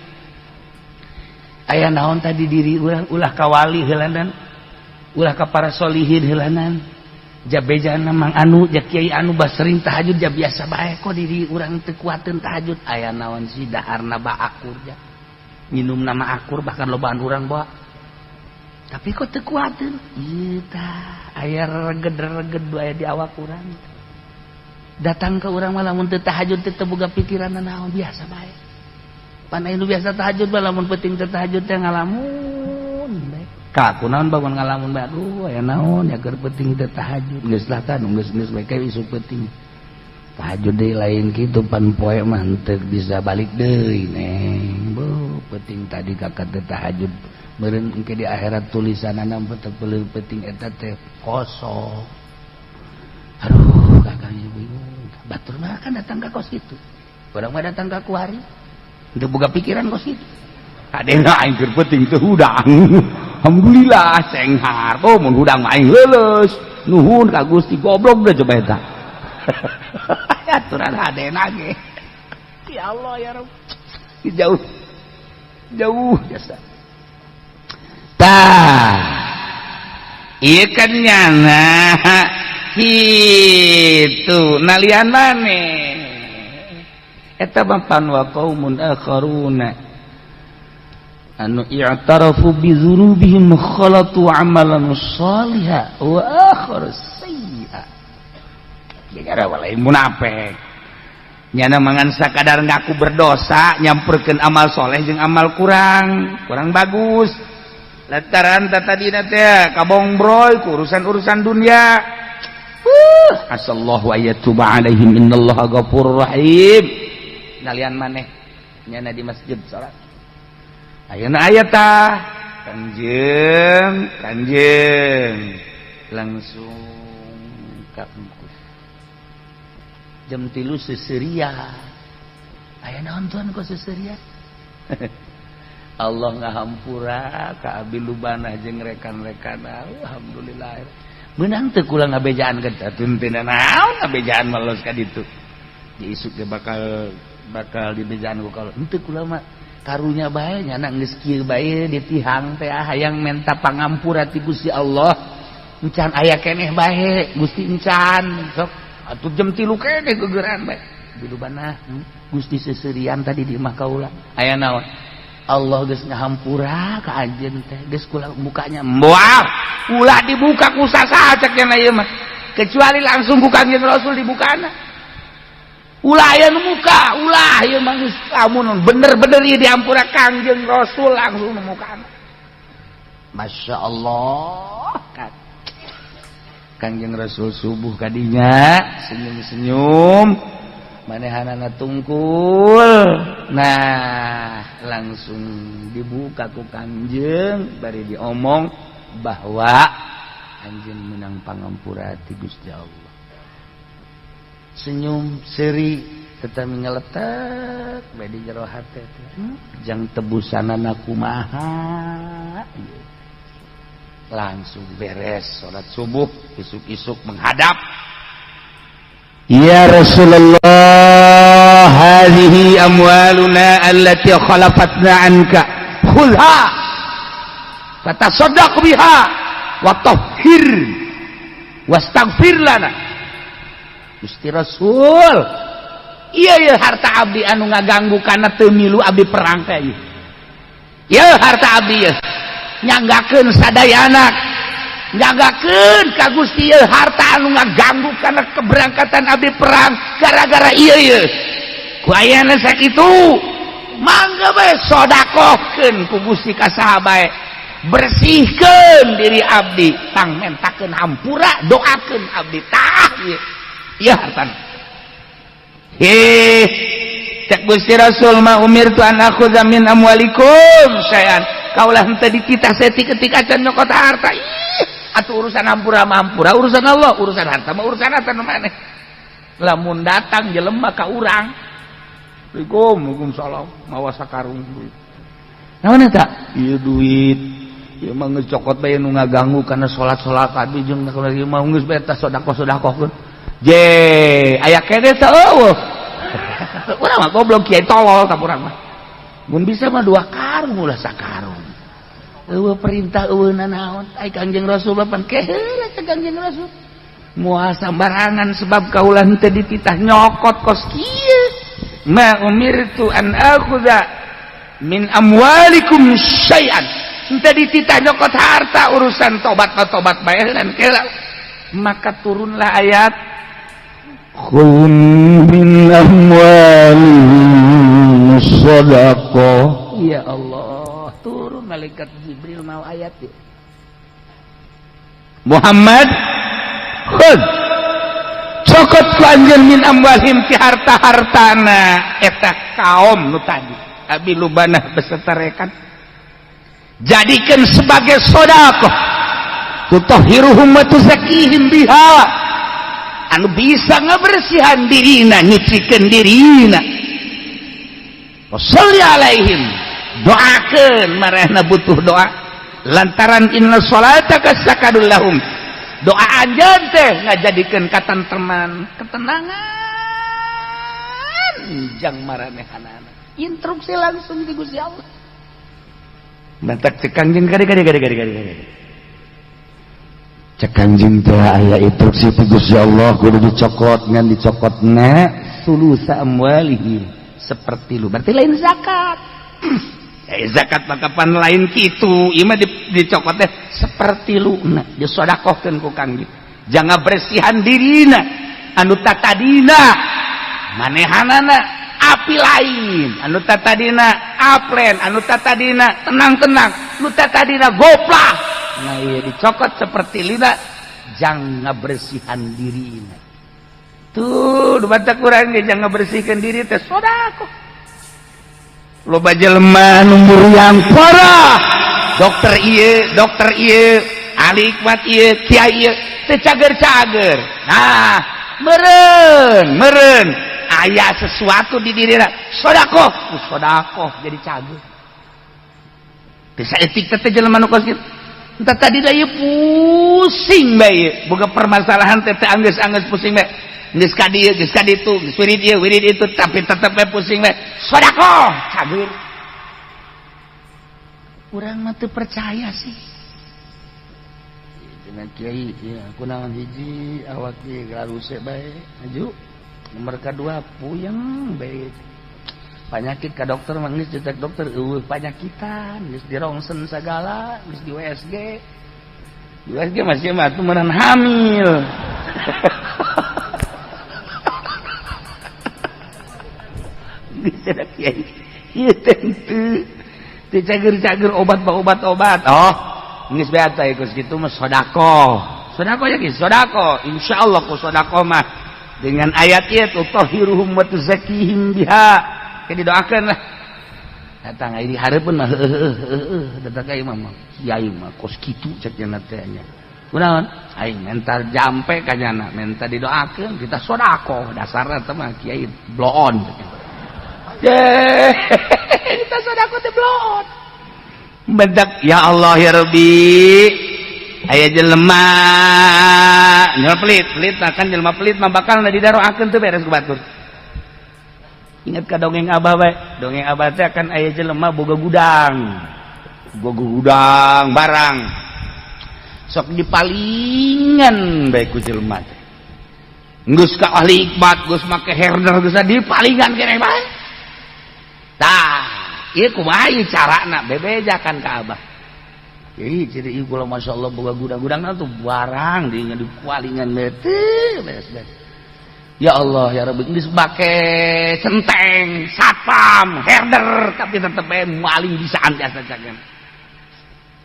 Aya naon tadi diri urang ulah ka wali heulanan. Ulah ka para solihin heulanan. Jabejana mang anu ja kiai anu bah sering tahajud ja biasa bae kok diri urang teu kuateun tahajud. Aya naon sih daharna ba akur ja. Minum nama akur bahkan lobaan urang bawa. Tapi kok teu kuateun? Ieu tah aya reged-reged aya di awak urang. Datang ke urang mah lamun teu tahajud teu boga pikiran naon biasa bae. Pan aya nu biasa tahajud mah lamun penting teu tahajud teh ngalamun bae. Ka kunaon bangun ngalamun bae aduh aya naon ya keur penting teu tahajud geus lah tah nu geus-geus bae ka isuk penting. Tahajud deui lain kitu pan poe mah henteu bisa balik deui neng. Beuh penting tadi kakak teu tahajud meureun engke di akhirat tulisanana penting eta teh kosong. Aduh kakaknya bingung. Batur mah kan datang ka kos itu. Urang mah datang ka kuari. Henteu boga pikiran kos itu. Kadena aing keur penting teu hudang. Alhamdulillah senghar. Oh mun hudang mah aing leuleus. Nuhun ka Gusti goblok deh coba eta. Aturan hadena ge. Ya Allah ya Rabb. Jauh. Jauh jasa. Tah. Ieu kan nyana kitu nalian maneh. Eta bampan wa qaumun akharuna anu i'tarafu bi dzunubihim khalatu amalan shaliha wa akhar sayyi'a. Gara walai munafik. Nyana mangan sakadar ngaku berdosa nyampurkeun amal soleh jeung amal kurang, kurang bagus. Lantaran tadina teh kabongbroy ku urusan-urusan dunia. Asallahu ayyatuba alaihim innallaha ghafurur rahim. Nalian maneh nyana di masjid salat. Ayeuna aya tah kanjeng, kanjeng langsung ka engkus. Jam 3 seseuria. Aya naon tuan kok seseuria? Allah ngahampura ka Abi Lubanah jeung rekan-rekan. Alhamdulillah. Meunang teu kula ngabejaan ka teu naon ngabejaan mah los ka ditu. Di isuk ge bakal bakal dibejaan ku kalau henteu kula mah karunya bae nyana geus kieu bae ditihang teh hayang menta pangampura ti Gusti Allah. Encan aya keneh bae Gusti encan sok atuh jam 3 keneh gegeran bae. Abi Lubanah Gusti seserian tadi di imah kaula. Aya naon? Allah geus ngahampura ka anjeun teh geus kula mukanya moal ulah dibuka ku sasaha cek nya ieu mah kecuali langsung ku Kangjeng Rasul dibukana ulah aya nu muka ulah ieu mah geus lamun bener-bener ieu dihampura Kangjeng Rasul langsung nu mukana. Masya Allah kan Kangjeng Rasul subuh kadinya senyum-senyum manehanana tungkul. Nah langsung dibuka ku Kangjeng bari diomong bahwa anjeun menang pangampura ti Gusti Allah. Senyum seri tetapi ngeletek bae di jero hate teh. Jang tebusanana kumaha. Langsung beres salat subuh isuk-isuk menghadap. Ya Rasulullah, hadhihi amwaluna allati khalafatna anka khudha fatasaddaq biha wa tahhir Wastaghfir lana. Gusti Rasul, iya iya harta abdi anu ngaganggu kana teu milu abdi perang teh ieu. Ieu harta abdi ieu. Nyanggakeun sadayana. Nyanggakeun ka Gusti ieu harta anu ngaganggu kana keberangkatan abdi perang gara-gara ieu ieu. Ku ayana sakitu mangga bae sodakohkeun ku Gusti ka saha bae. Bersihkeun diri abdi, tang mentakeun hampura, doakeun abdi tah ieu. Ieu hartana. Heh, cek Gusti Rasul ma umirtu an akhudha min amwalikum syai'an. Kaulah henteu dititah saeutik-eutik acan nyokot harta. Ih, atuh urusan hampura mah hampura, urusan Allah, urusan harta mah urusan harta nu maneh. Lamun datang jelema ka urang, Assalamualaikum, waalaikumsalam, mawa sakarung duit. Naon eta? Ieu duit. Ieu mah geus cokot bae nu ngaganggu kana salat-salat abdi jeung ieu mah geus bae tah sedekah-sedekahkeun. Je, aya keneh teh eueuh. Urang mah goblok kiai tolol tah urang mah. Mun bisa mah dua karung ulah sakarung. Eueuh perintah eueuh nanaon. Ai Kangjeng Rasul pan keheula cek Kangjeng Rasul. Moal sambarangan sebab kaulah henteu dititah nyokot kos kieu. Ma umirtu an akhudha min amwalikum syai'an. Henteu dititah nyokot harta urusan tobat mah tobat bae dan keheula. Maka turunlah ayat Khudh min amwalihim shadaqah. Ya Allah, turun malaikat Jibril mau ayat ya. Muhammad, khudh cokot ku anjeun min amwalihim ti harta-hartana eta kaum nu tadi Abi Lubanah beserta rekan, jadikan sebagai sedekah tutahhiruhum wa tuzakkihim biha, anu bisa ngabersihan dirina, nyucikeun dirina. Sholli alaihim, doakeun marehna butuh doa lantaran inna salataka sakanul lahum. Doa anjeun teh ngajadikeun katentreman, ketenangan jang maranehanana. Instruksi langsung di Gusti Allah. Mantak cek Kangjeng kade kade kade kade kade kade. Cek Kangjeng teh aya instruksi ti Gusti Allah kudu dicokot, ngan dicokotna sulusa amwalihim, seperti lu, berarti lain zakat. Zakat mah kapan lain kitu, ieu mah dicokot teh seperti lu na disodakohkeun ku Kangjeng jangan bersihan dirina anu tatadina manehanana api lain, anu tatadina aplen, anu tatadina tenang-tenang, anu tatadina goplah. Nah iya dicokot seperti lina jangan ngabersihan dirina tuh bata kurang ge jangan ngabersihkan diri teh sodakoh. Loba jelema nu muriang parah, dokter ieu, dokter ieu, ahli hikmat ieu, kiai ieu teu cager-cager. Nah meureun meureun aya sesuatu di dirina sodakoh, ku sodakoh jadi cager. Teu saeutik teh jelema nu kos kitu. Entah tadi da ieu pusing bae, boga permasalahan teh teh anggeus-anggeus pusing bae. Geus ka dieu, geus ka ditu, geus wirid ieu, wirid itu, tapi tetep bae pusing bae. Sodakoh, cager. Urang mah teu percaya sih. Cenah kiai, ieu kunaon hiji awak ieu garuse bae. Maju. Nomor kadua puyeng bae. Penyakit ka dokter mah geus diceuk dokter eueuh panyakitan, geus dirongsen sagala, geus di USG. Di USG masih mah atuh meureun hamil. Bisa kiai. Ieu teh henteu. Teu cager-cager obat mah obat-obat. Oh, geus bae atuh geus kitu mah sedekah. Sedekah ya geus sedekah. Insyaallah ku sedekah mah dengan ayat ieu tutahhiruhum wa tuzakkihim biha. Kayak didoakan lah. Datang ai di hareupeun mah heueuh heueuh datang ka imam mah. Kiai mah kos kitu cek nya teh nya. Kunaon? Aing menta jampe ka nyana, menta didoakeun, kita sedekah dasarna teh mah kiai bloon. Ye, kita sedekah teh bloon. Bentak ya Allah ya Rabbi. Aya jelema jelema pelit, pelit mah kan jelema pelit mah bakal didaroakeun teu beres ku batur. Ingat ka dongeng abah bae, dongeng abah teh kan aya jelema boga gudang. Boga gudang barang. Sok dipalingan bae ku jelema teh. Geus ka ahli ikbat, geus make herder, geus dipalingan keneh bae. Tah, ieu kumaha ieu carana bebejakan ka abah. Jadi ciri ieu kula masyaallah boga gudang-gudangna tuh barang di dipalingan teh beres-beres. Ya Allah ya Rabbi, geus make centeng, satpam, herder, tapi tetep bae maling bisaan jasa cagen.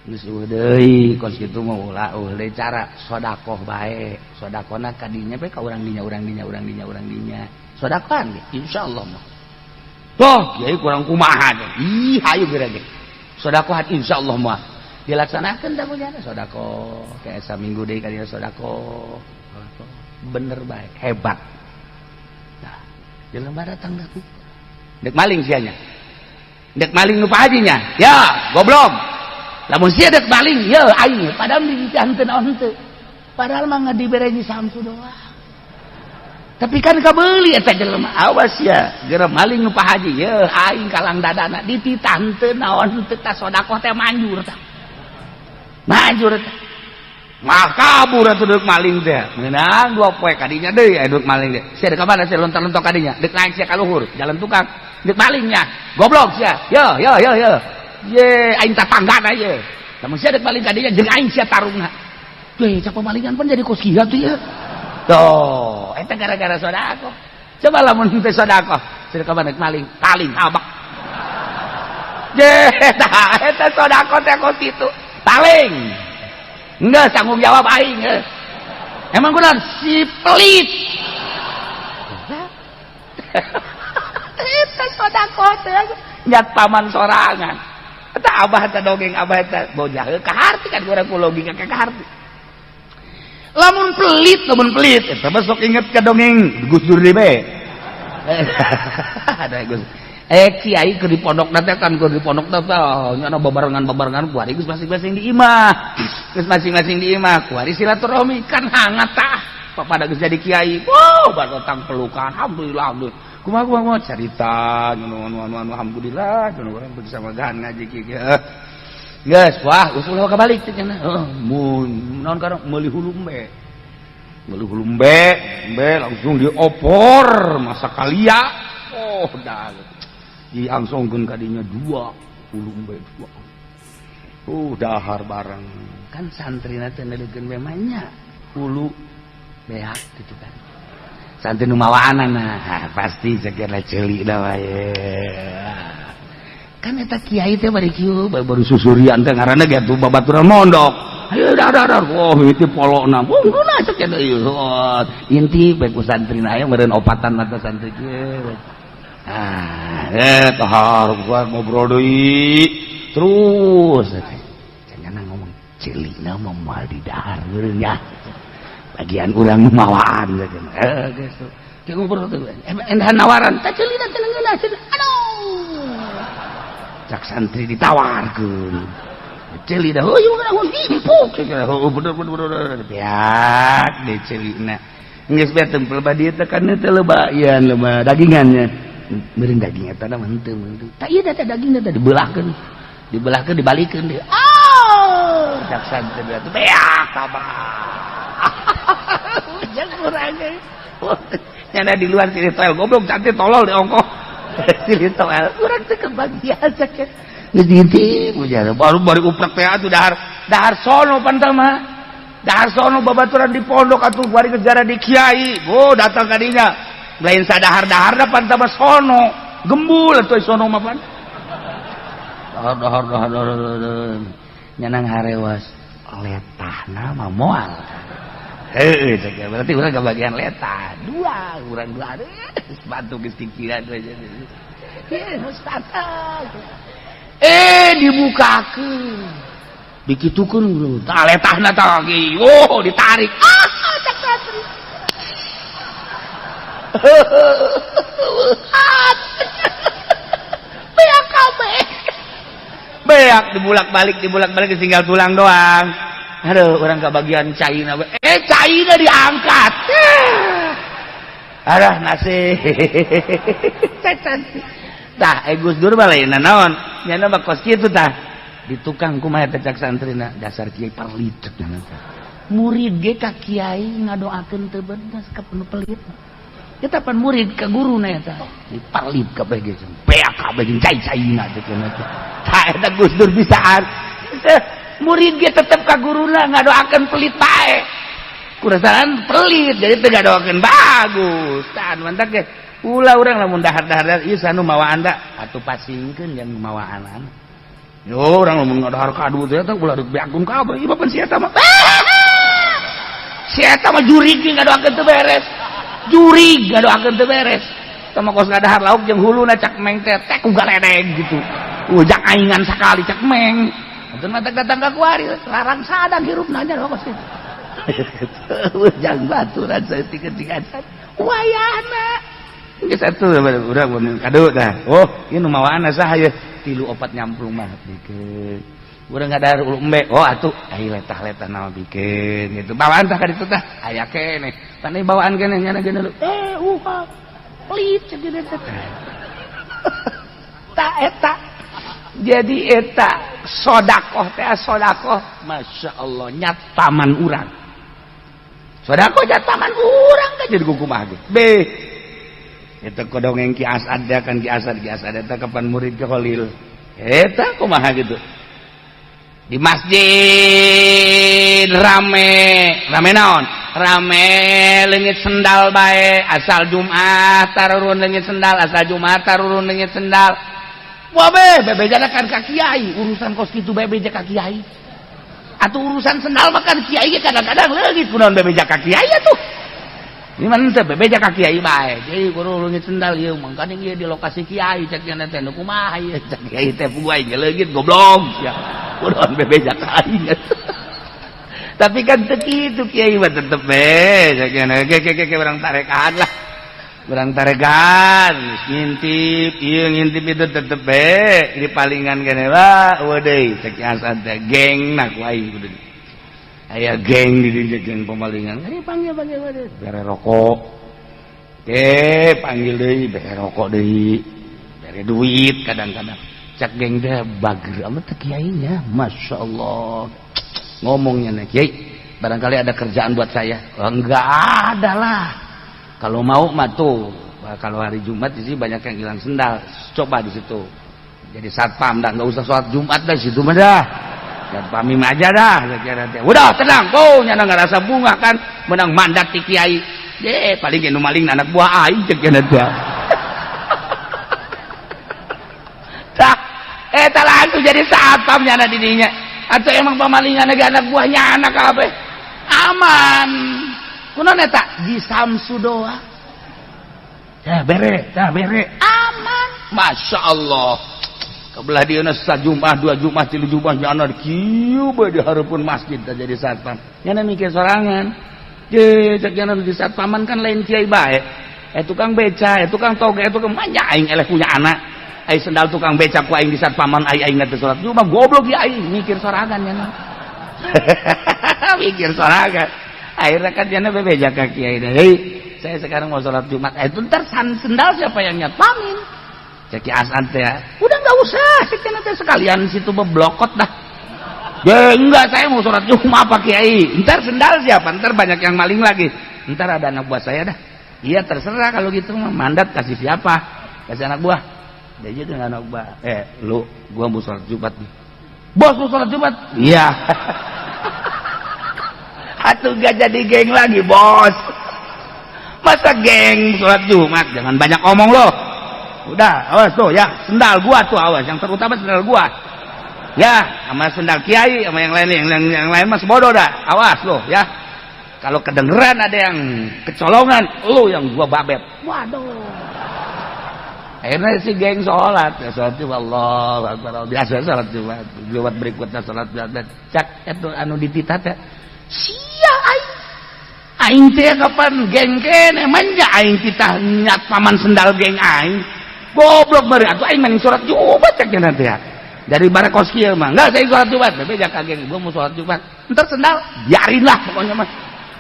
Geus eueuh deui kos kitu mah ulah eueuh deui cara sedekah bae. Sedekahna ka dinya bae ka urang dinya, urang dinya, urang dinya, urang dinya. Sedekahan ge insyaallah mah. Toh kiai kurang kumaha teh. Ih hayu geura ge. Sedekahan insyaallah mah dilaksanakeun da punya sedekah. Kayak saminggu deui ka dinya sedekah. Bener bae, hebat. Nah, jelema datang dah tuh. Dek maling sianya. Dek maling nu Pak Hajinya. Ya, goblok. Lamun sia dek maling, ya aing padahal dititah henteu naon henteu. Padahal mah nggak dibere Samsu doang. Tapi kan kabeuli eta jelema. Awas ya, geura maling nu Pak Haji, ya aing kalang dadana dititah henteu naon henteu tah sedekah teh manjur tah. Manjur tah. Mah kabur atuh deuk maling teh. Meunang dua poe kadinya deui aya deuk maling teh. Sia deuk ka mana sia lontar-lontok kadinya? Deuk naik sia ka luhur, jalan tukang. Deuk malingnya. Goblok sia. Yo yo yo yo. Ye aing tatanggana ye. Lamun sia deuk maling kadinya jeung aing sia tarungna. Weh, cak pemalingan pun jadi kos kieu tuh ya. Tuh, eta gara-gara sedekah. Coba lamun teh sedekah, sia ka mana maling, paling abak. Ye, tah eta sedekah teh kos kitu. Paling. Enggak tanggung jawab aing. Emang kunaon si pelit. Eta sedekah teh nyat paman sorangan. Eta abah teh dongeng abah teh bojah kaharti kan urang ku logika ka kaharti. Lamun pelit eta mah sok inget ka dongeng Gus Dur deui bae. Ada Gus. Kiai keur di pondok teh kan keur di pondok teh nya babarengan-babarengan kuari geus masing-masing di imah. Geus masing-masing di imah kuari silaturahmi kan hangat tah. Pada geus jadi kiai. Wow, batang pelukan. Alhamdulillah, alhamdulillah. Kumaha kumaha carita anu anu anu anu alhamdulillah anu urang bersama gahan ngaji kieu. Geus, wah usul kabalik teh cenah. Heeh, mun naon karena meuli hulu embe. Meuli hulu embe, embe langsung diopor masak kalia. Oh, dah. Diangsongkeun ka dinya dua hulu embe dua. Dahar bareng. Kan santrina teh neuleukeun we mah nya hulu beak gitu kan. Santri nu mawaanana pasti sekian ceuli da wae. Kan eta kiai teh bari kieu baru susurian teh ngaranna ge atuh babaturan mondok. Ayo dah dah dah. Oh, itu polokna. Ungguna sekian ieu. Inti bae ku santrina aya meureun opatan mata santri kieu. Ah, tahar gua ngobrol deui. Terus cenah ngomong ceulina mah moal di dahar meureun nya. Bagian urang mawaan cenah. Geus tuh. Ki ngobrol tuh. Endahan nawaran, tah ceulina teh ngeunah cenah. Aduh. Cak santri ditawarkeun. Ceulina heuh ieu mah himpuk cenah. Heuh bener bener bener. Beak deui ceulina. Geus bae tempel ba dieu teh kan teh loba ieu loba dagingannya. Meureun daging eta mah henteu henteu. Tah ieu teh daging teh dibelahkeun. Dibelahkeun dibalikeun deui. Oh, cak santri teh beak kabah. Ujang urang ge. Nyana di luar silih toel goblok cantik tolol di ongkoh. Silih toel urang teh kebagian cek. Geus diintip ujar baru bari uprek teh atuh dahar dahar sono pantal mah. Dahar sono babaturan di pondok atuh bari geus di kiai. Oh, datang ka dinya. Lain sadahar-dahar pan tambah sono gembul atuh sono mah pan dahar dahar dahar dahar nyanang harewas letahna mah moal heuh cek berarti urang kebagian letah dua urang dua sepatu geus pikiran we dibukakeun dikitukeun tah letahna tah lagi oh ditarik ah cak santri beak kabeh beak dibulak-balik tinggal tulang doang. Aduh orang kebagian caina caina diangkat. Aduh nasib tah Gus Dur mah lain naon nya mah kos kitu tah. Di tukang kumaha teh cak santrina, dasar kiai parlit. Murid ge ka kiai ngadoakeun teu bener ka penuh pelit. Eta pan murid ka guruna eta. Di parlit kabeh ge beak kabeh jeung cai-caina teh cenah teh. Tah eta Gus Dur bisaan. Murid ge tetep ka guruna ngadoakeun pelit bae. Kurasaan pelit jadi teu ngadoakeun bagus. Tah anu mantak ge ulah urang lamun dahar-dahar ieu sanu mawaan da atuh pasingkeun jeung mawaan. Yo urang lamun ngadahar kadu teh eta ulah deuk beakun kabeh ieu pan si eta mah. Si eta mah jurig ngadoakeun teu beres. Jurig ngadoakeun teu beres. Tama kos ngadahar lauk jeung huluna cak meng teh teh ku galedeg gitu. Ujak aingan sakali cak meng. Atuh mah datang ka kuari larang sadang hirupna nya kos kitu. Ujang baturan saeutik-eutik wayahna. Geus atuh urang mun kadu tah. Oh, ieu nu mawaanna saha ye? 3 4 nyamplung mah bikeun. Urang ngadahar ulu embe. Oh atuh ai letah-letah naon bikeun gitu. Bawaan tah ka ditu tah aya keneh. Pan bawaan keneh nyana geuna pelit cek teh. Ta eta. Jadi eta sodakoh teh sodakoh Masya Allah nyat paman urang. Sodakoh nyat paman urang kan jadi kumaha ge. Beh. Eta kodongeng Ki Asad kan Ki Asad eta kapan murid ke Khalil. Eta kumaha gitu. Di masjid rame, rame naon? Rame leungit sendal bae, asal Jumat tarurun leungit sendal, asal Jumat tarurun leungit sendal. Wah be, bebejana kan ka kiai, urusan kos kitu bebeja ka kiai. Atuh urusan sendal mah kan kiai ge kadang-kadang leungit kunaon bebeja ka kiai atuh. Ini mah teu bebeja ka kiai bae. Jadi kudu leungit sendal ieu mangkaning ieu di lokasi kiai cek nya teh nu kumaha ieu cek kiai teh puguh aing leungit goblok sia. Kunaon bebeja ka aing. Tapi kan teu kitu kiai mah tetep be cek nya ge ge urang tarekan lah. Urang tarekan ngintip ieu ngintip itu tetep be di palingan kene lah eueuh deui cek Asad teh geng na ku aing kudu. Aya geng di dieu geng pemalingan. Eh panggil panggil panggil bere rokok. Eh panggil deui bere rokok deui. Bere duit kadang-kadang. Cek geng teh bager amat teh kiainya. Masya Allah. Ngomongnya nih kiai, barangkali ada kerjaan buat saya. Oh, enggak ada lah. Kalau mau mah tuh, kalau hari Jumat di sini banyak yang hilang sendal. Coba di situ. Jadi satpam dah, enggak usah sholat Jumat dah situ mah dah. Satpam aja dah kira teh. Udah tenang, oh nyana ngerasa bunga kan menang mandat ti kiai. Ye, paling nu maling anak buah aing cek nya teh. Tah, eta langsung jadi satpam nyana di dinya. Atau emang pamalingan ge anak buahnya anak kabeh. Aman. Kunaon eta? Di Samsu doa. Tah bere, aman. Masya Allah. Kebelah dieuna sajumat, dua Jumat, tilu Jumat nyana kieu bae di hareupeun masjid teh jadi satpam. Nyana mikir sorangan. Je cek nyana di satpaman kan lain kiai bae. Tukang beca, tukang toge, tukang manja aing eleh punya anak. Ai sendal tukang beca ku aing di satpaman ai aing teh salat Jumat goblok ya aing mikir sorangan nyana. Mikir sorangan. Akhirnya kan nyana bebeja ka kiai. Hei, saya sekarang mau salat Jumat. Itu ntar sendal siapa yang nyatpamin? Cek Asad teh. Udah enggak usah, cek teh sekalian situ beblokot dah. Ya enggak, saya mau sholat Jumat apa kiai. Ntar sendal siapa? Ntar banyak yang maling lagi. Ntar ada anak buah saya dah. Iya terserah kalau gitu mah mandat kasih siapa? Kasih anak buah. Dia juga dengan anak buah. Lu, gua mau sholat Jumat nih. Bos mau sholat Jumat? Iya. Atuh gak jadi geng lagi, bos. Masa geng sholat Jumat? Jangan banyak omong loh. Udah, awas tuh ya, sendal gua tuh awas, yang terutama sendal gua. Ya, sama sendal kiai, sama yang lain, yang lain mas bodoh dah. Awas loh ya. Kalau kedengeran ada yang kecolongan, lu yang gua babet. Waduh. Akhirnya si geng sholat, ya sholat Jumat, Allahu Akbar. Biasa sholat Jumat, Jumat berikutnya sholat Jumat. Cak itu anu dititah teh. Sia aing. Aing teh kapan geng kene manja aing titah nyat paman sendal geng aing. Goblok bari atuh aing maning sholat Jumat cek nanti ya. Dari barakos kieu mah, enggak saya sholat Jumat, bebeja ka geng, gua mau sholat Jumat. Entar sendal biarinlah pokoknya mah.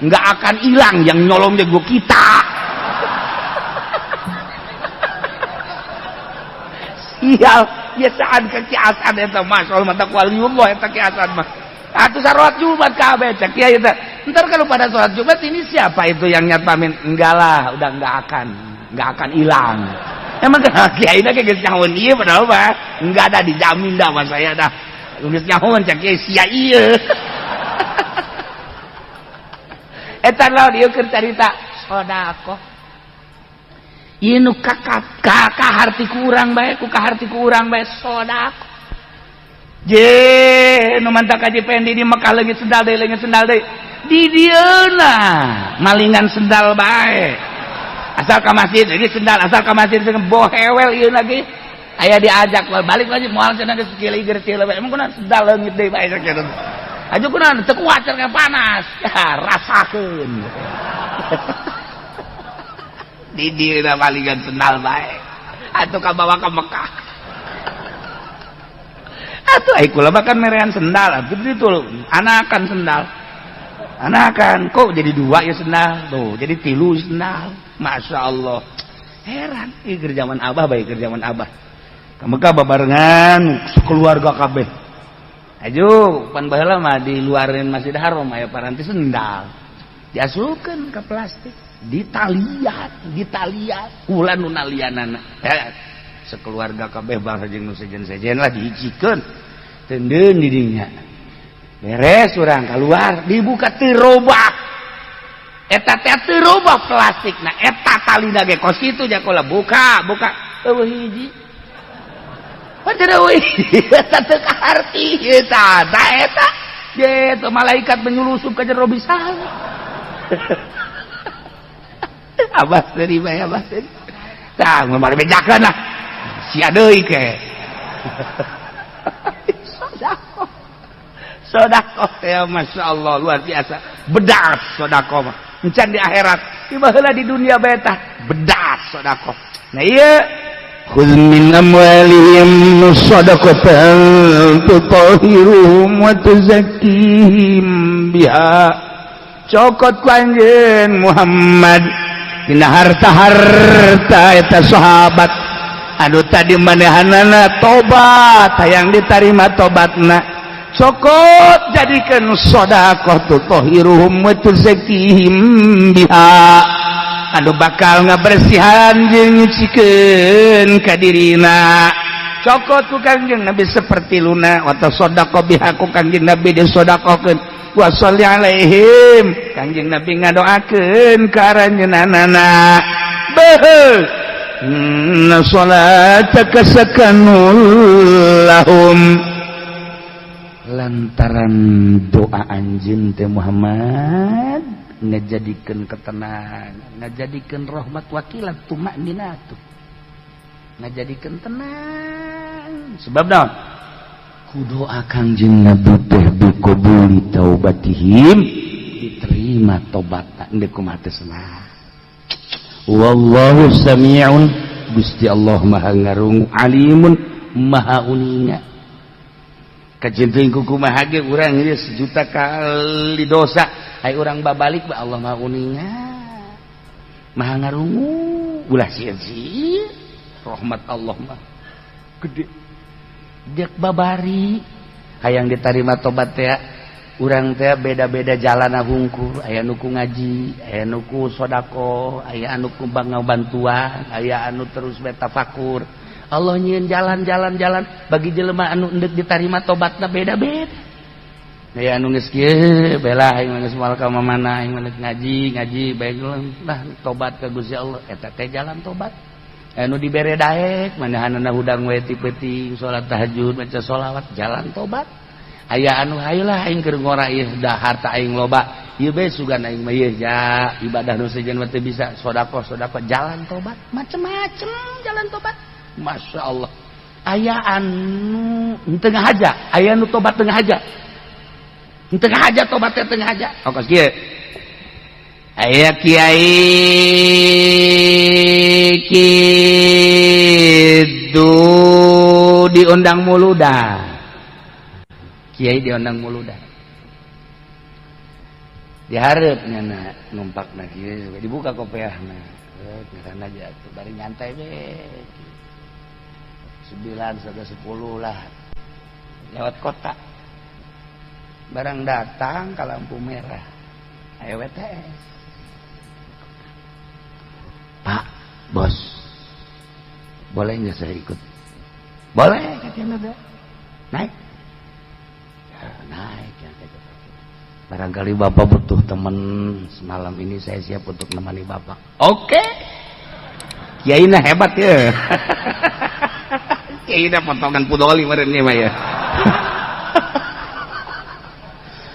Enggak akan hilang yang nyolongnya gua kita. Sial. Biasaan ka Ki Asad eta masyaallah mata waliullah eta Ki Asad mah. Atuh sarolat Jumat kabeh cek kiai eta. Ntar kalau pada sholat Jumat ini siapa itu yang nyatpamin? Enggak lah, udah enggak akan hilang. Emang kiai na geus nyahoan ieu padahal mah enggak ada dijamin dah sama saya dah. Geus nyahoan cek kiai sia ieu. Eta lawan ieu keur carita sedekah. Ieu nu kaharti ku urang bae, ku kaharti ku urang bae sedekah. Je nu mantak Haji Pendi di Mekah leungit sendal deui, leungit sendal deui. Di dieuna malingan sendal bae. Asal ka masjid leungit sendal, asal ka masjid bohewel ieu lagi. Aya diajak balik lagi moal cenah geus kieu ieu teh emang kunaon sendal leungit deui bae sakitu. Aju kunaon teu kuat cenah panas. Ya rasakeun. Di dieuna malingan sendal bae. Atuh kabawa ka Mekah. Atuh ai kula bahkan merean sendal atuh itu anakan sendal. Anakan kok jadi dua ya sendal tuh, jadi tilu sendal. Masya Allah. Heran ieu keur zaman abah bae keur zaman abah. Ka Mekah babarengan sekeluarga kabeh. Aju pan baheula mah di luarin Masjid Haram aya paranti sendal. Diasupkeun ka plastik, ditalian, ditalian kula nu nalianana. Sekeluarga kabeh bangsa jeung nu sejen-sejen lah dihijikeun tendeun di dinya beres urang keluar dibuka teu robah eta teh teu robah plastikna eta talina ge kos kitu jakola buka buka eueuh hiji pan teu eueuh eta teu kaharti eta ta eta ye teu malaikat menyulusup ka jero bisa abah seuri bae abah seuri tah mun mari bejakeun lah sia deui ke. Sedekah. Sedekah ya Masya Allah luar biasa. Bedas sedekah mah. Encan di akhirat, di baheula di dunia bae tah bedas sedekah. Nah ieu khudz min amwalihim shadaqatan tutahhiruhum wa tuzakkihim biha. Cokot ku anjeun Muhammad dina harta-harta eta sahabat anu tadi manehanana tobat hayang ditarima tobatna cokot jadikeun sedekah tutahhiruhum wa tuzakkihim biha anu bakal ngabersihan jeung nyucikeun ka dirina cokot ku Kangjeng Nabi seperti luna wa tasaddaqo biha ku Kangjeng Nabi disedekahkeun wa sholli alaihim Kangjeng Nabi ngadoakeun ka aranjeunana beuh Inna salataka sakanul lahum lantaran doa anjeun teh Muhammad ngajadikeun ketenangan ngajadikeun rahmat wakilat tumakninatu ngajadikeun tenang sebab naon ku doa Kangjeng Nabi teh biqabuli taubatihim diterima tobatna deuk kumaha teh senang. Wallahu sami'un Gusti Allah maha ngarungu alimun maha uninga kajenting kumaha ge urang ieu sejuta kali dosa ai urang babalik ba Allah maha uninga maha ngarungu ulah sieun rahmat Allah mah gede dek babari hayang ditarima tobat teh urang teh beda-beda jalan hungkur aya nu ku ngaji aya nu ku sedekah aya anu ku bantuan aya anu terus betafakur Allah nyieun jalan-jalan-jalan bagi jelema anu endek ditarima tobatna beda-beda aya anu geus kieu bela aing geus moal ka mamana aing mah ngaji ngaji bae lah tobat ka Gusti Allah eta teh jalan tobat anu dibere daek manahanana hudang we ti peuting salat tahajud maca sholawat jalan tobat aya anu hayulah aing keur ngora ieu dah harta aing loba ieu bae sugan aing mah ieu ja ibadah nu sejen mah teu bisa sedekah sedekah jalan tobat macem-macem jalan tobat Masya Allah aya anu tengah aja aya anu tobat tengah aja tengah aja tobat teh tengah aja oh kos kieu aya kiai kitu diundang muludan kiai diundang muludan dihareup nyana numpakna kieu dibuka kopeahna ngaran aja tuh bari nyantai we. 9, 9:30 lah. Lewat kota. Barang datang ke lampu merah. Ayo WTS. Pak, bos, boleh nggak saya ikut? Boleh, katanya. Naik. Ya, naik. Ya, barangkali bapak butuh teman semalam ini, saya siap untuk nemani bapak. Oke. Kiai nah hebat ya. Kiai nah potongan pudoli merenya mah ya.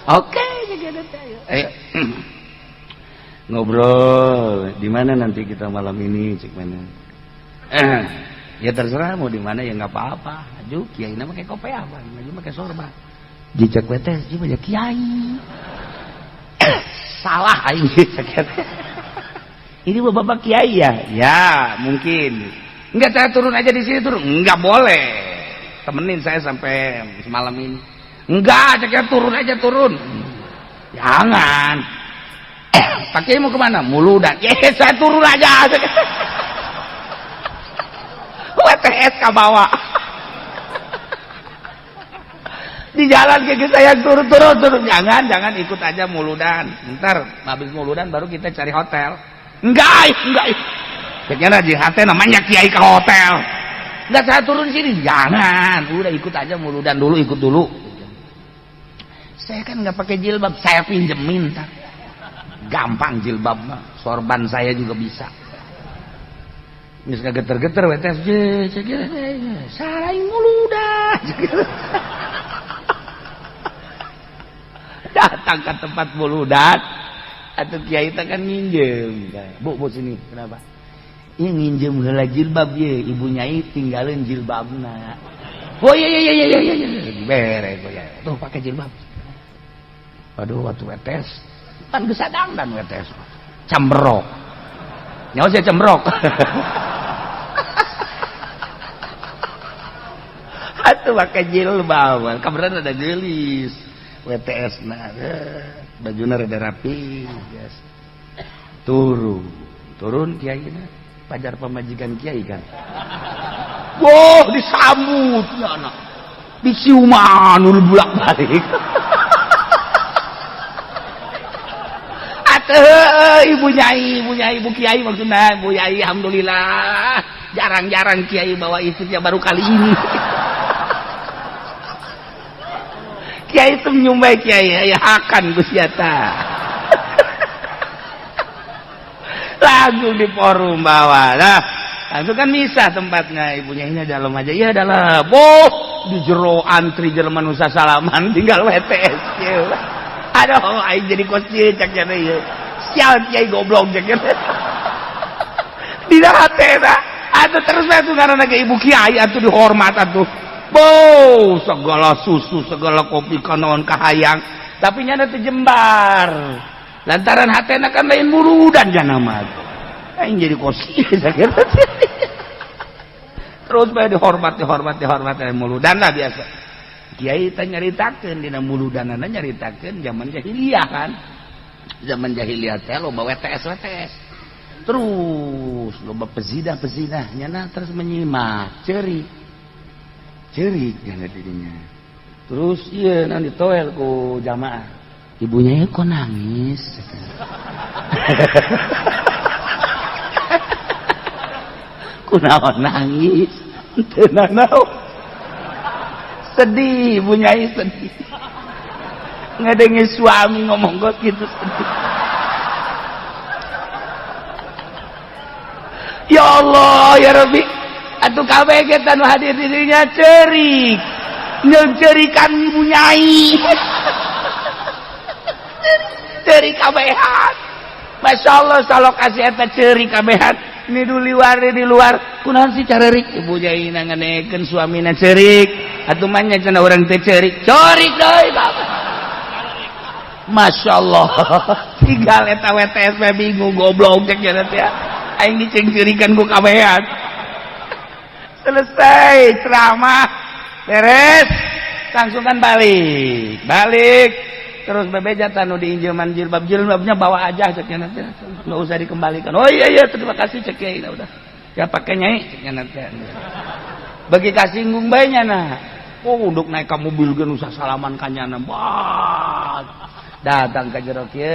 Oke, ayo. Ngobrol di mana nanti kita malam ini, cek mana? Ya terserah mau di mana ya nggak apa-apa. Aju kiai nama pakai kopi apa? Maju pakai sorban. Jejak WTS juga ya kiai. Salah aing cek. Ini bapak kiai ya? Ya, mungkin. Enggak, saya turun aja di sini turun. Enggak boleh. Temenin saya sampai semalam ini. Enggak, cek turun aja turun. Jangan. Pak Kiai mau kemana? Muludan. Ya, saya turun aja. WTS ke bawah. Di jalan kayak saya turun. Jangan ikut aja muludan. Ntar habis muludan baru kita cari hotel. Enggak. Kayaknya JHT namanya kiai ke hotel. Enggak, saya turun sini. Jangan. Udah ikut aja muludan dulu, ikut dulu. Saya kan nggak pakai jilbab, saya pinjemin ntar. Gampang jilbab mah, sorban saya juga bisa. Geus geter-geter WTS sarai muludan. Datang ke tempat muludan, atuh kiai teh kan nginjem. Bu, bu sini, kenapa? Ieu nginjem heula jilbab ye, ibu nyai tinggalin jilbabna. Oh iya. Bere ya. Tuh pakai jilbab. Waduh, waktu WTS kan geus sadang dan WTS. Cembrok. Nyawa saya cembrok. Atuh pakai jilbab. Kabaran ada gelis. WTS nah, bajuna rada rapi, yes. Turun kiai na. Pajar pamajikan kiai kan. Wah, disambut ya anak. Diciuman ul bolak-balik. Atuh ibu nyai, ibu kiai maksudna, ibu nyai alhamdulillah. Jarang-jarang kiai bawa istrinya, baru kali ini. Kiai senyum bae kiai, ya akan Gusti eta. Langsung di forum bawah. Nah, langsung kan misah tempatnya, ibunya ini dalam aja. Iya dalam. Boh, di jero antri jelema nu sasalaman tinggal WTS. Aduh, aing jadi kos ieu cak cenah ieu. Sial kiai goblok cak cenah. Dina hatena. Atuh terus bae atuh ngaranna ge ibu kiai atuh dihormat atuh. Boh, segala susu, segala kopi kanaon kahayang, tapi nyana teu jembar. Lantaran hatena kan lain murudan jana mah. Aing jadi kos ieu cak. Terus bae dihormat muludan lah biasa. Kiai teh nyaritakeun dina muludanana nyaritakeun zaman jahiliyah kan. Zaman jahiliyah teh loba WTS. Terus loba pezinah-pezinah nyana terus menyimak, ceurik. Ceurik nyana dirinya. Terus ieu nan ditoel ku jamaah. Ibunya kok nangis. Kunaon nangis? Teu nanaon. Sedih, ibu nyai sedih. Ngedengi suami ngomong kok gitu sedih. Ya Allah, ya Rabbi. Atuh kabeh ge tanu hadir dirinya ceurik. Nyeungceurikan ibu nyai. Ceurik kabehan. Masya Allah salokasi eta ceurik kabehan. Ini luar di luar. Kunaon sih carerik? Ibu nyai nanganekeun suamina ceurik. Atuh mah nya cenah urang teh ceurik. Ceurik deui bapak. Masya Allah. Tinggal eta WTS mah bingung goblok cek cenah teh. Aing dicengcirikan ku kabehan. Selesai ceramah beres, langsung kan balik. Balik terus bebeja tanu diinjeman jilbab, jilbabnya bawa aja cek cenah teh. Enggak usah dikembalikan. Oh iya iya terima kasih cek kiai udah. Ya pakai nyai cek cenah teh. Bagi kasinggung bae nyana. Oh, nduk naik ka mobil ge nu salaman ka nyana. Wah. Datang ka jero kieu.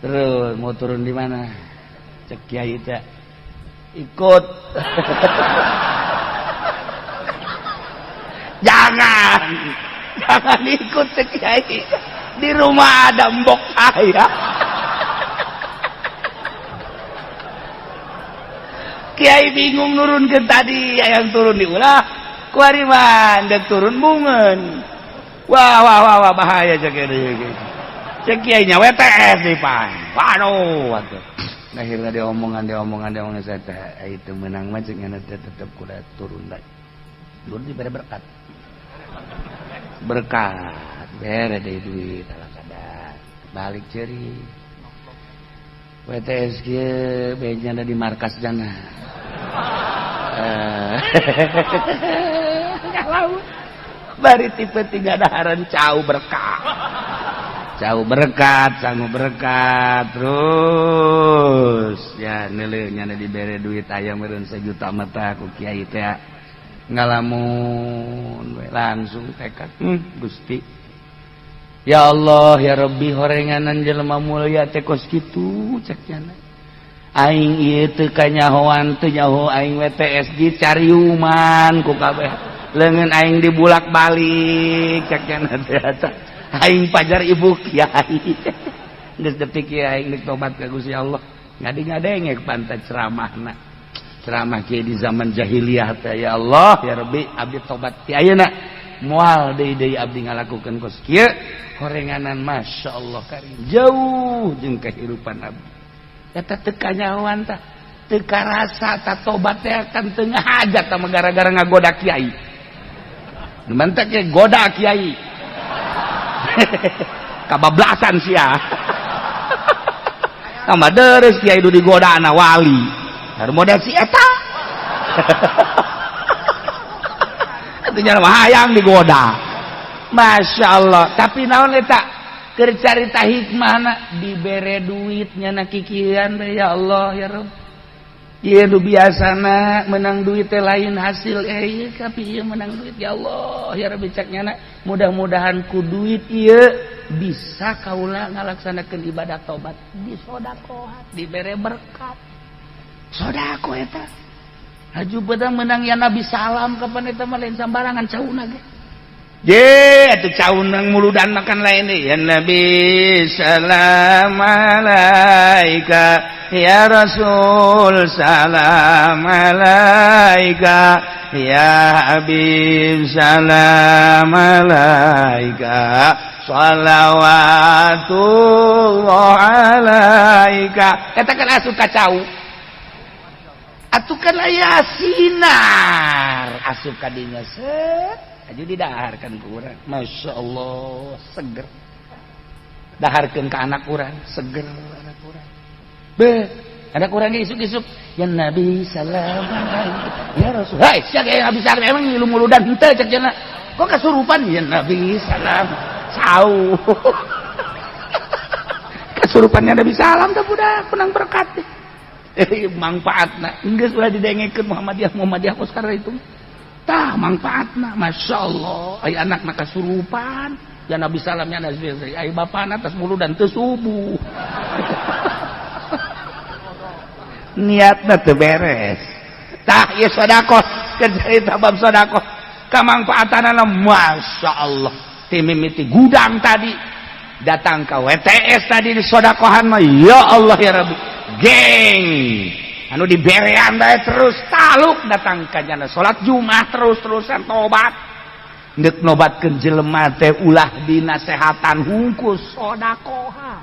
Terus mau turun di mana? Cek kiai teh. Ikut. Jangan. Jangan ikut cek kiai. Di rumah ada mbok saya. Kiai bingung nurun ke tadi, yang turun diulah kuari mah dek turun bungeun. Wah wah wah wah bahaya cek kiai. Cek kiai nya WTS di pan. Waduh atuh. Akhirnya diomongan saya teh itu menang mah cek ngana teh tetep kuda turun deui. Turun dibere berkat. Berkat bere deui duit ala kadar. Balik ceri. WTS kieu beja ada di markas jana. Kalau bari tipe 3 daharan cau berkat. Cau berkat, sangu berkat terus ya neuleuh nya dibere duit aya meureun 1 juta mata ku kiai teh ngalamun we langsung tekad. Gusti ya Allah ya Rabbi horenganan jelema mulia teh kos kitu cek nya. Aing ieu teu kanyahoan teu nyaho aing WTS di cariuman ku kabeh leungeun aing dibulak-balik cek nya teh eta aing pajar ibu kiai geus detik kieu aing geus tobat ka Gusti Allah ngadi-ngadengek pantai ceramahna ceramah kieu di zaman jahiliyah teh ya Allah ya Rabbi abdi tobat ti ayeuna moal deui-deui abdi ngalakukeun kos kieu horenganan Masya Allah karim jauh jeung kehidupan abdi eta teu kanyahoan tah teu karasa tah tobat teh kan teu ngahajat tah gara-gara ngagoda kiai mantak ge goda kiai kabablasan sia tambah deres kiai du digodana wali har model si eta atuh nya mah hayang digoda Masya Allah tapi naon eta keur carita hikmahna dibere duit nyana kikian teh ya Allah ya Rabb ieu nu biasana menang duit teh lain hasil ieu tapi ieu menang duit ya Allah ya Rabbi cek nyana mudah-mudahan ku duit ieu bisa kaula ngalaksanakeun ibadah tobat disodakohan dibere berkat sodako eta haju bedang menang ya Nabi salam kapan eta mah lain sambarangan cauna ge ye atuh caunang muludan makan lain deui ya Nabi salam alaika ya Rasul salam alaika ya Habib salam alaika shalawatullah alaika eta kan asup ka cau atuh kan aya sinar asup ka dinya set aju didaharkan ku urang Masya Allah seger daharkeun ka anak urang seger anak urang be anak urang ge isuk-isuk ya Nabi salam alaika ya Rasul hai sia ge Nabi salam emang ngilu muludan henteu cek cenah kok kasurupan ya Nabi salam cau kasurupannya Nabi salam teh budak menang berkat mangfaatna geus ulah didengekeun Muhammadiyah Muhammadiyah kos karena itu tah mangfaatna Masya Allah ai anakna kasurupan ya Nabi salamnya Nabi ai bapana atas muludan teu subuh niatna teu beres tah ieu sedekah cerita bab sedekah kamangfaatanana Masya Allah ti mimiti gudang tadi datang ke WTS tadi di sodakohan mah ya Allah ya Rabbi geng anu diberean bae terus taluk datang ka jana salat Jumat terus-terusan tobat deuk nobatkeun jelema teh ulah dinasehatan hungkul sodakohan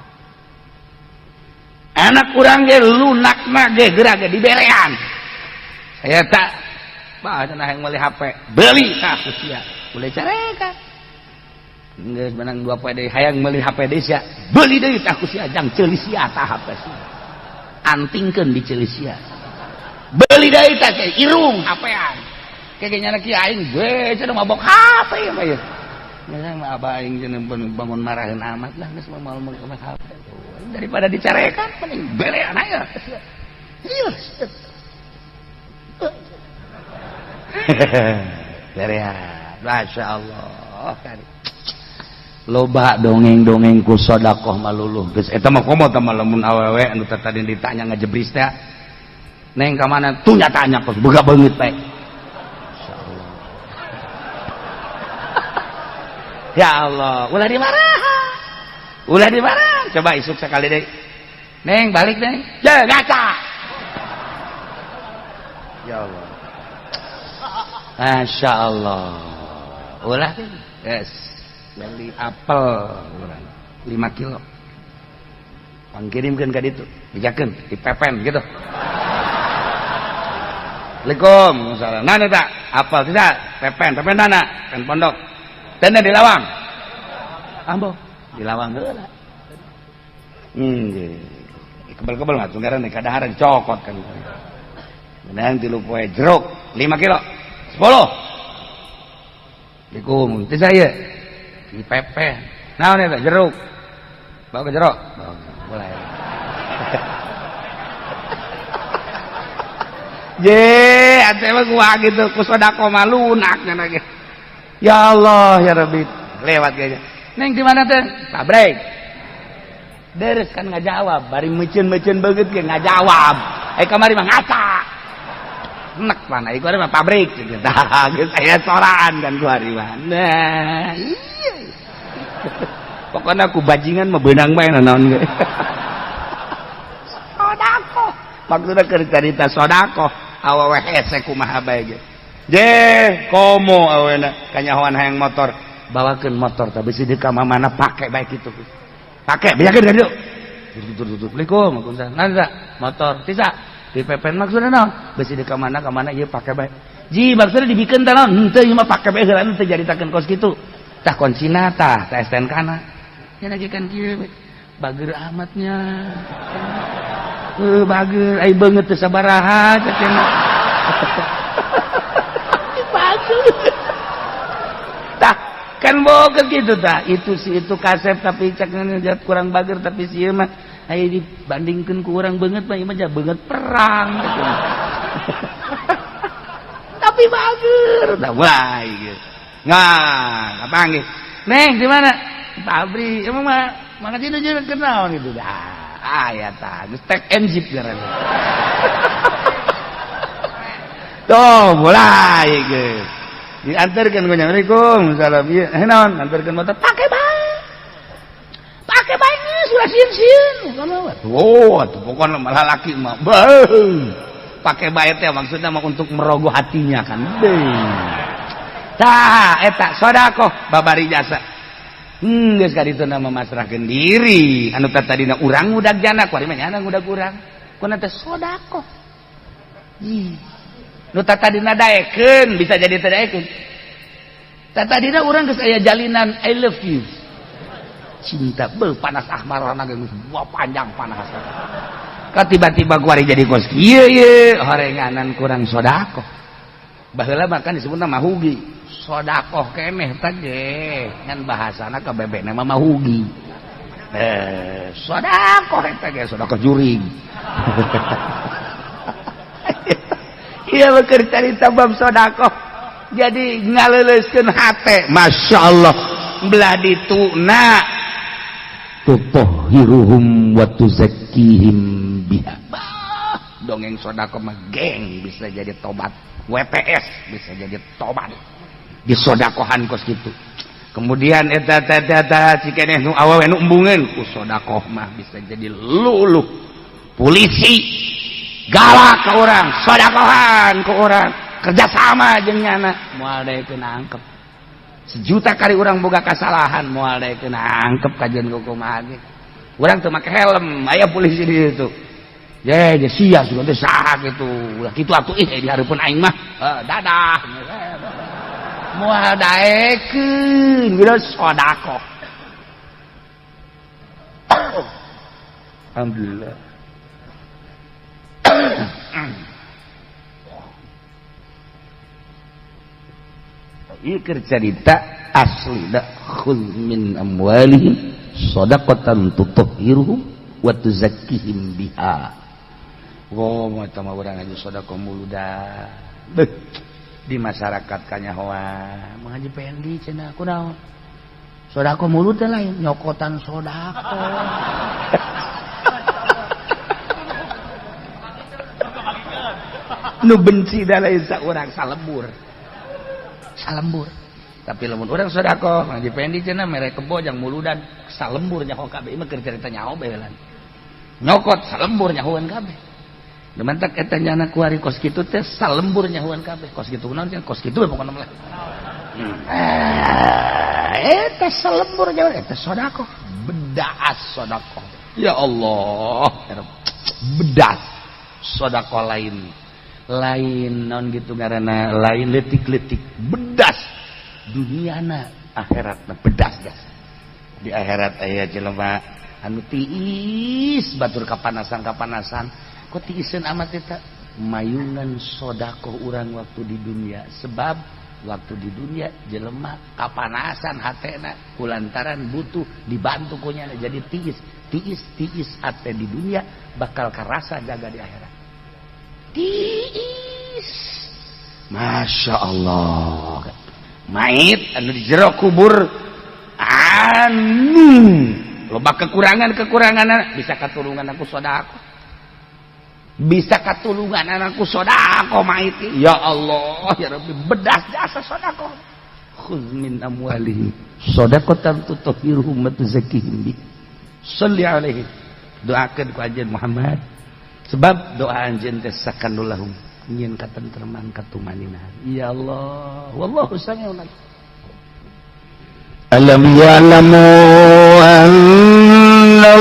anak urang ge lunakna ge geura ge diberean saya tak bah cenah hayang meuli HP beli tah ku sia boleh carekan geus menang 2 poe deui hayang meuli HP deui sia beli deui tah ku sia jang ceuli sia tah HP sia antingkeun di ceuli sia beli deui tah irung HP-an kayaknya nyana kieu aing we cenah mabok HP mah ieu nya mah abah aing cenah bangun maraheun amat lah geus moal meuli HP daripada dicarekan mending berean aya. Iya. Berehat. Masya Allah. Loba dongeng-dongeng ku sedekah maluluh. Geus eta mah komo teh lamun awewe anu tadi ditanya ngajebris teh. Neng ka mana? Tuh nyatanya kos boga beungeut bae. Insyaallah. Ya Allah, ulah dimarahan. Ulah dimarah. Coba isuk sekali deui. Neng balik neng. Ya ngaca. Ya Allah. Masya Allah. Ulah yes. Beli apel urang 5 kilo. Pangkirimkeun ka ditu, dijakeun, dipepen gitu. Assalamualaikum, salam. Nah eta apel tidak, pepen, pepen mana? Pen pondok. Tenda di lawang. Ambo, di lawang heula. Kebel-kebel mah tunggaran kadaharan cokot kan. Menang 3 poe jeruk 5 kilo. 10. Assalamualaikum, teu saya. Di pepen. Naon eta jeruk? Bawa ke jeruk. Mulai. Je, ate mah gua gitu ku sedekah mah lunak nya ge. Ya Allah ya Rabbi, lewat kayaknya. Neng di mana teh? Pabrik. Deres kan ngajawab, bari meuceun-meuceun beungeut ge ngajawab. Eh kamari mah ngaca. Nek mana ieu mah pabrik gitu. Tah geus aya soraan kan ku hari mah. Nah, iya. Pokoknya aku bajingan mah beunang bae naon ge. Sedekah. Maksudna keur carita sedekah, awewe hese kumaha bae ge. Je, komo awena kanyahoan hayang motor. Bawakeun motor teh bisi di ka mana pake bae kitu. Pake bejakeun ka dieu. Tutur. Assalamualaikum, waalaikumsalam. Nanda motor tisa di pepen maksudna naon? Bisi di ka mana ieu pake bae. Ji maksudna dibikeun teh naon? Henteu ieu mah pake bae heula teu jaritakeun kos kitu. Tah kuncina tah, tah STNK na. Nya lagi kan kieu bager amatnya. Bager ai beungeut teu sabaraha cenah. Bager. Tah kan boga gitu tah itu si itu kasep tapi cek kurang bager tapi si ieu mah aya dibandingkeun ku urang beungeut mah ieu mah beungeut perang gitu. Tapi bager tah mulai gitu. Nah, kapanggih. Neng di mana? Pabrik. Emang mah mangga dieu jeung kenaon gitu dah. Aya tah geus tek enzip ngaranna. Tuh mulai geus. Diantarkeun ku Assalamualaikum, salam ieu. Eh naon? Antarkeun motor pake bae. Pake bae geus ulah sieun-sieun. Oh, atuh pokona malah laki mah. Beuh. Pake bae teh maksudna mah untuk merogoh hatinya kan. Beuh. Tah eta sedekah babari jasa. Geus ka ditu mah masrahkeun diri. Anu tadina urang ngudag jana, kuari mah nyana ngudag urang. Kuna teh sedekah. Ih. Nu tadina daekeun bisa jadi teu daekeun. Tadina urang geus aya jalinan I love you. Cinta beuh panas ahmarana geus buah panjang panas. Ka tiba-tiba kuari jadi kos kieu ye horenganan kurang sedekah. Baheula mah kan disebutna mahugi. Sodakoh keneh teh ngan bahasana ka bebekna mah mahugi. Sodakoh eta ge sodakoh juring. Ieu mah keur carita bab sodakoh. Jadi ngaleuleuskeun hate, Masya Allah. Belah dituna Tutahhiruhum wa tuzakkihim biha. Bah, dongeng sodakoh mah geng bisa jadi tobat. WPS bisa jadi tobat. Disodakohan kos gitu. Kemudian eta eta si keneh nu awewe nu embungeun ku sodakoh mah bisa jadi luluh. Polisi galak ke orang, sodakohan ke orang, kerjasama jeung nyana moal daekeun angkep. Sejuta kali orang boga kasalahan moal daekeun angkep kajian kumaha ge. Urang teu make helm, aya polisi di situ. Ye, sia sugan teh saha kitu. Ulah kitu atuh ih di hareupeun aing mah. Dadah. Moal daekeun geus sedekah. Alhamdulillah. Ieu keur carita asli da khudz min amwalihim shadaqatan tutahhiruhum wa tuzakkihim biha. Wah, mah urang aja sedekah mulu dah. Beuh. Di masyarakat kanyahoan Mang Haji Pendi cenah, kunaon? Sodako mulut teh lain nyokotan sodako. Nu benci da lain saurang, salembur. Salembur. Tapi lamun urang sodako Mang Haji Pendi cenah mere kebo jang muludan, salembur nyaho kabeh. Ieu mah keur carita nyaho bae lan. Nyokot salembur nyahoan kabeh. Demantak eta nyana kuari kos kitu teh salembur nyahoan kabeh. Kos kitu naon cenah? Kos kitu we pokona mah. Eta salembur nyahoan eta sedekah. Bedas sedekah. Ya Allah, bedas sedekah lain. Lain naon gitu ngaranna, lain leutik-leutik, bedas duniana akhiratna bedas gas. Di akhirat aya jelema anu tiis batur kapanasan-kapanasan. Kok tiiseun amat eta mayungan sodakoh urang waktu di dunia, sebab waktu di dunia jelema kapanasan hatena kulantaran butuh dibantu kunyana, jadi tiis tiis tiis hate di dunia bakal karasa jaga di akhirat. Tiis, masya Allah, mait anu di jero kubur anu loba kekurangan-kekurangan bisa katulungan aku sodakoh, bisa katulungan anakku sodako mait. Ya Allah ya Rabbi, bedas jasa sodako. Khudz min amwalihim sodaqatan tutahhiruhum wa tuzakkihim bi. Shalli alaihi, doakeun ku anjeun Muhammad, sebab doa anjeun teh sakanul lahum, nyieun katentreman katumanina. Ya Allah, wallahu samiun alim. Alam ya'lamu anna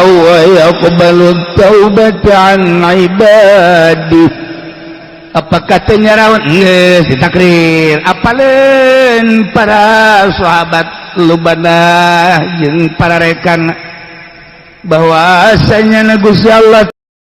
Allah yaqbalu taubata an ibadih. Apa katanya rawan geus ditakrir apaleun para sahabat lubana jeung para rekan bahwasanya Gusti Allah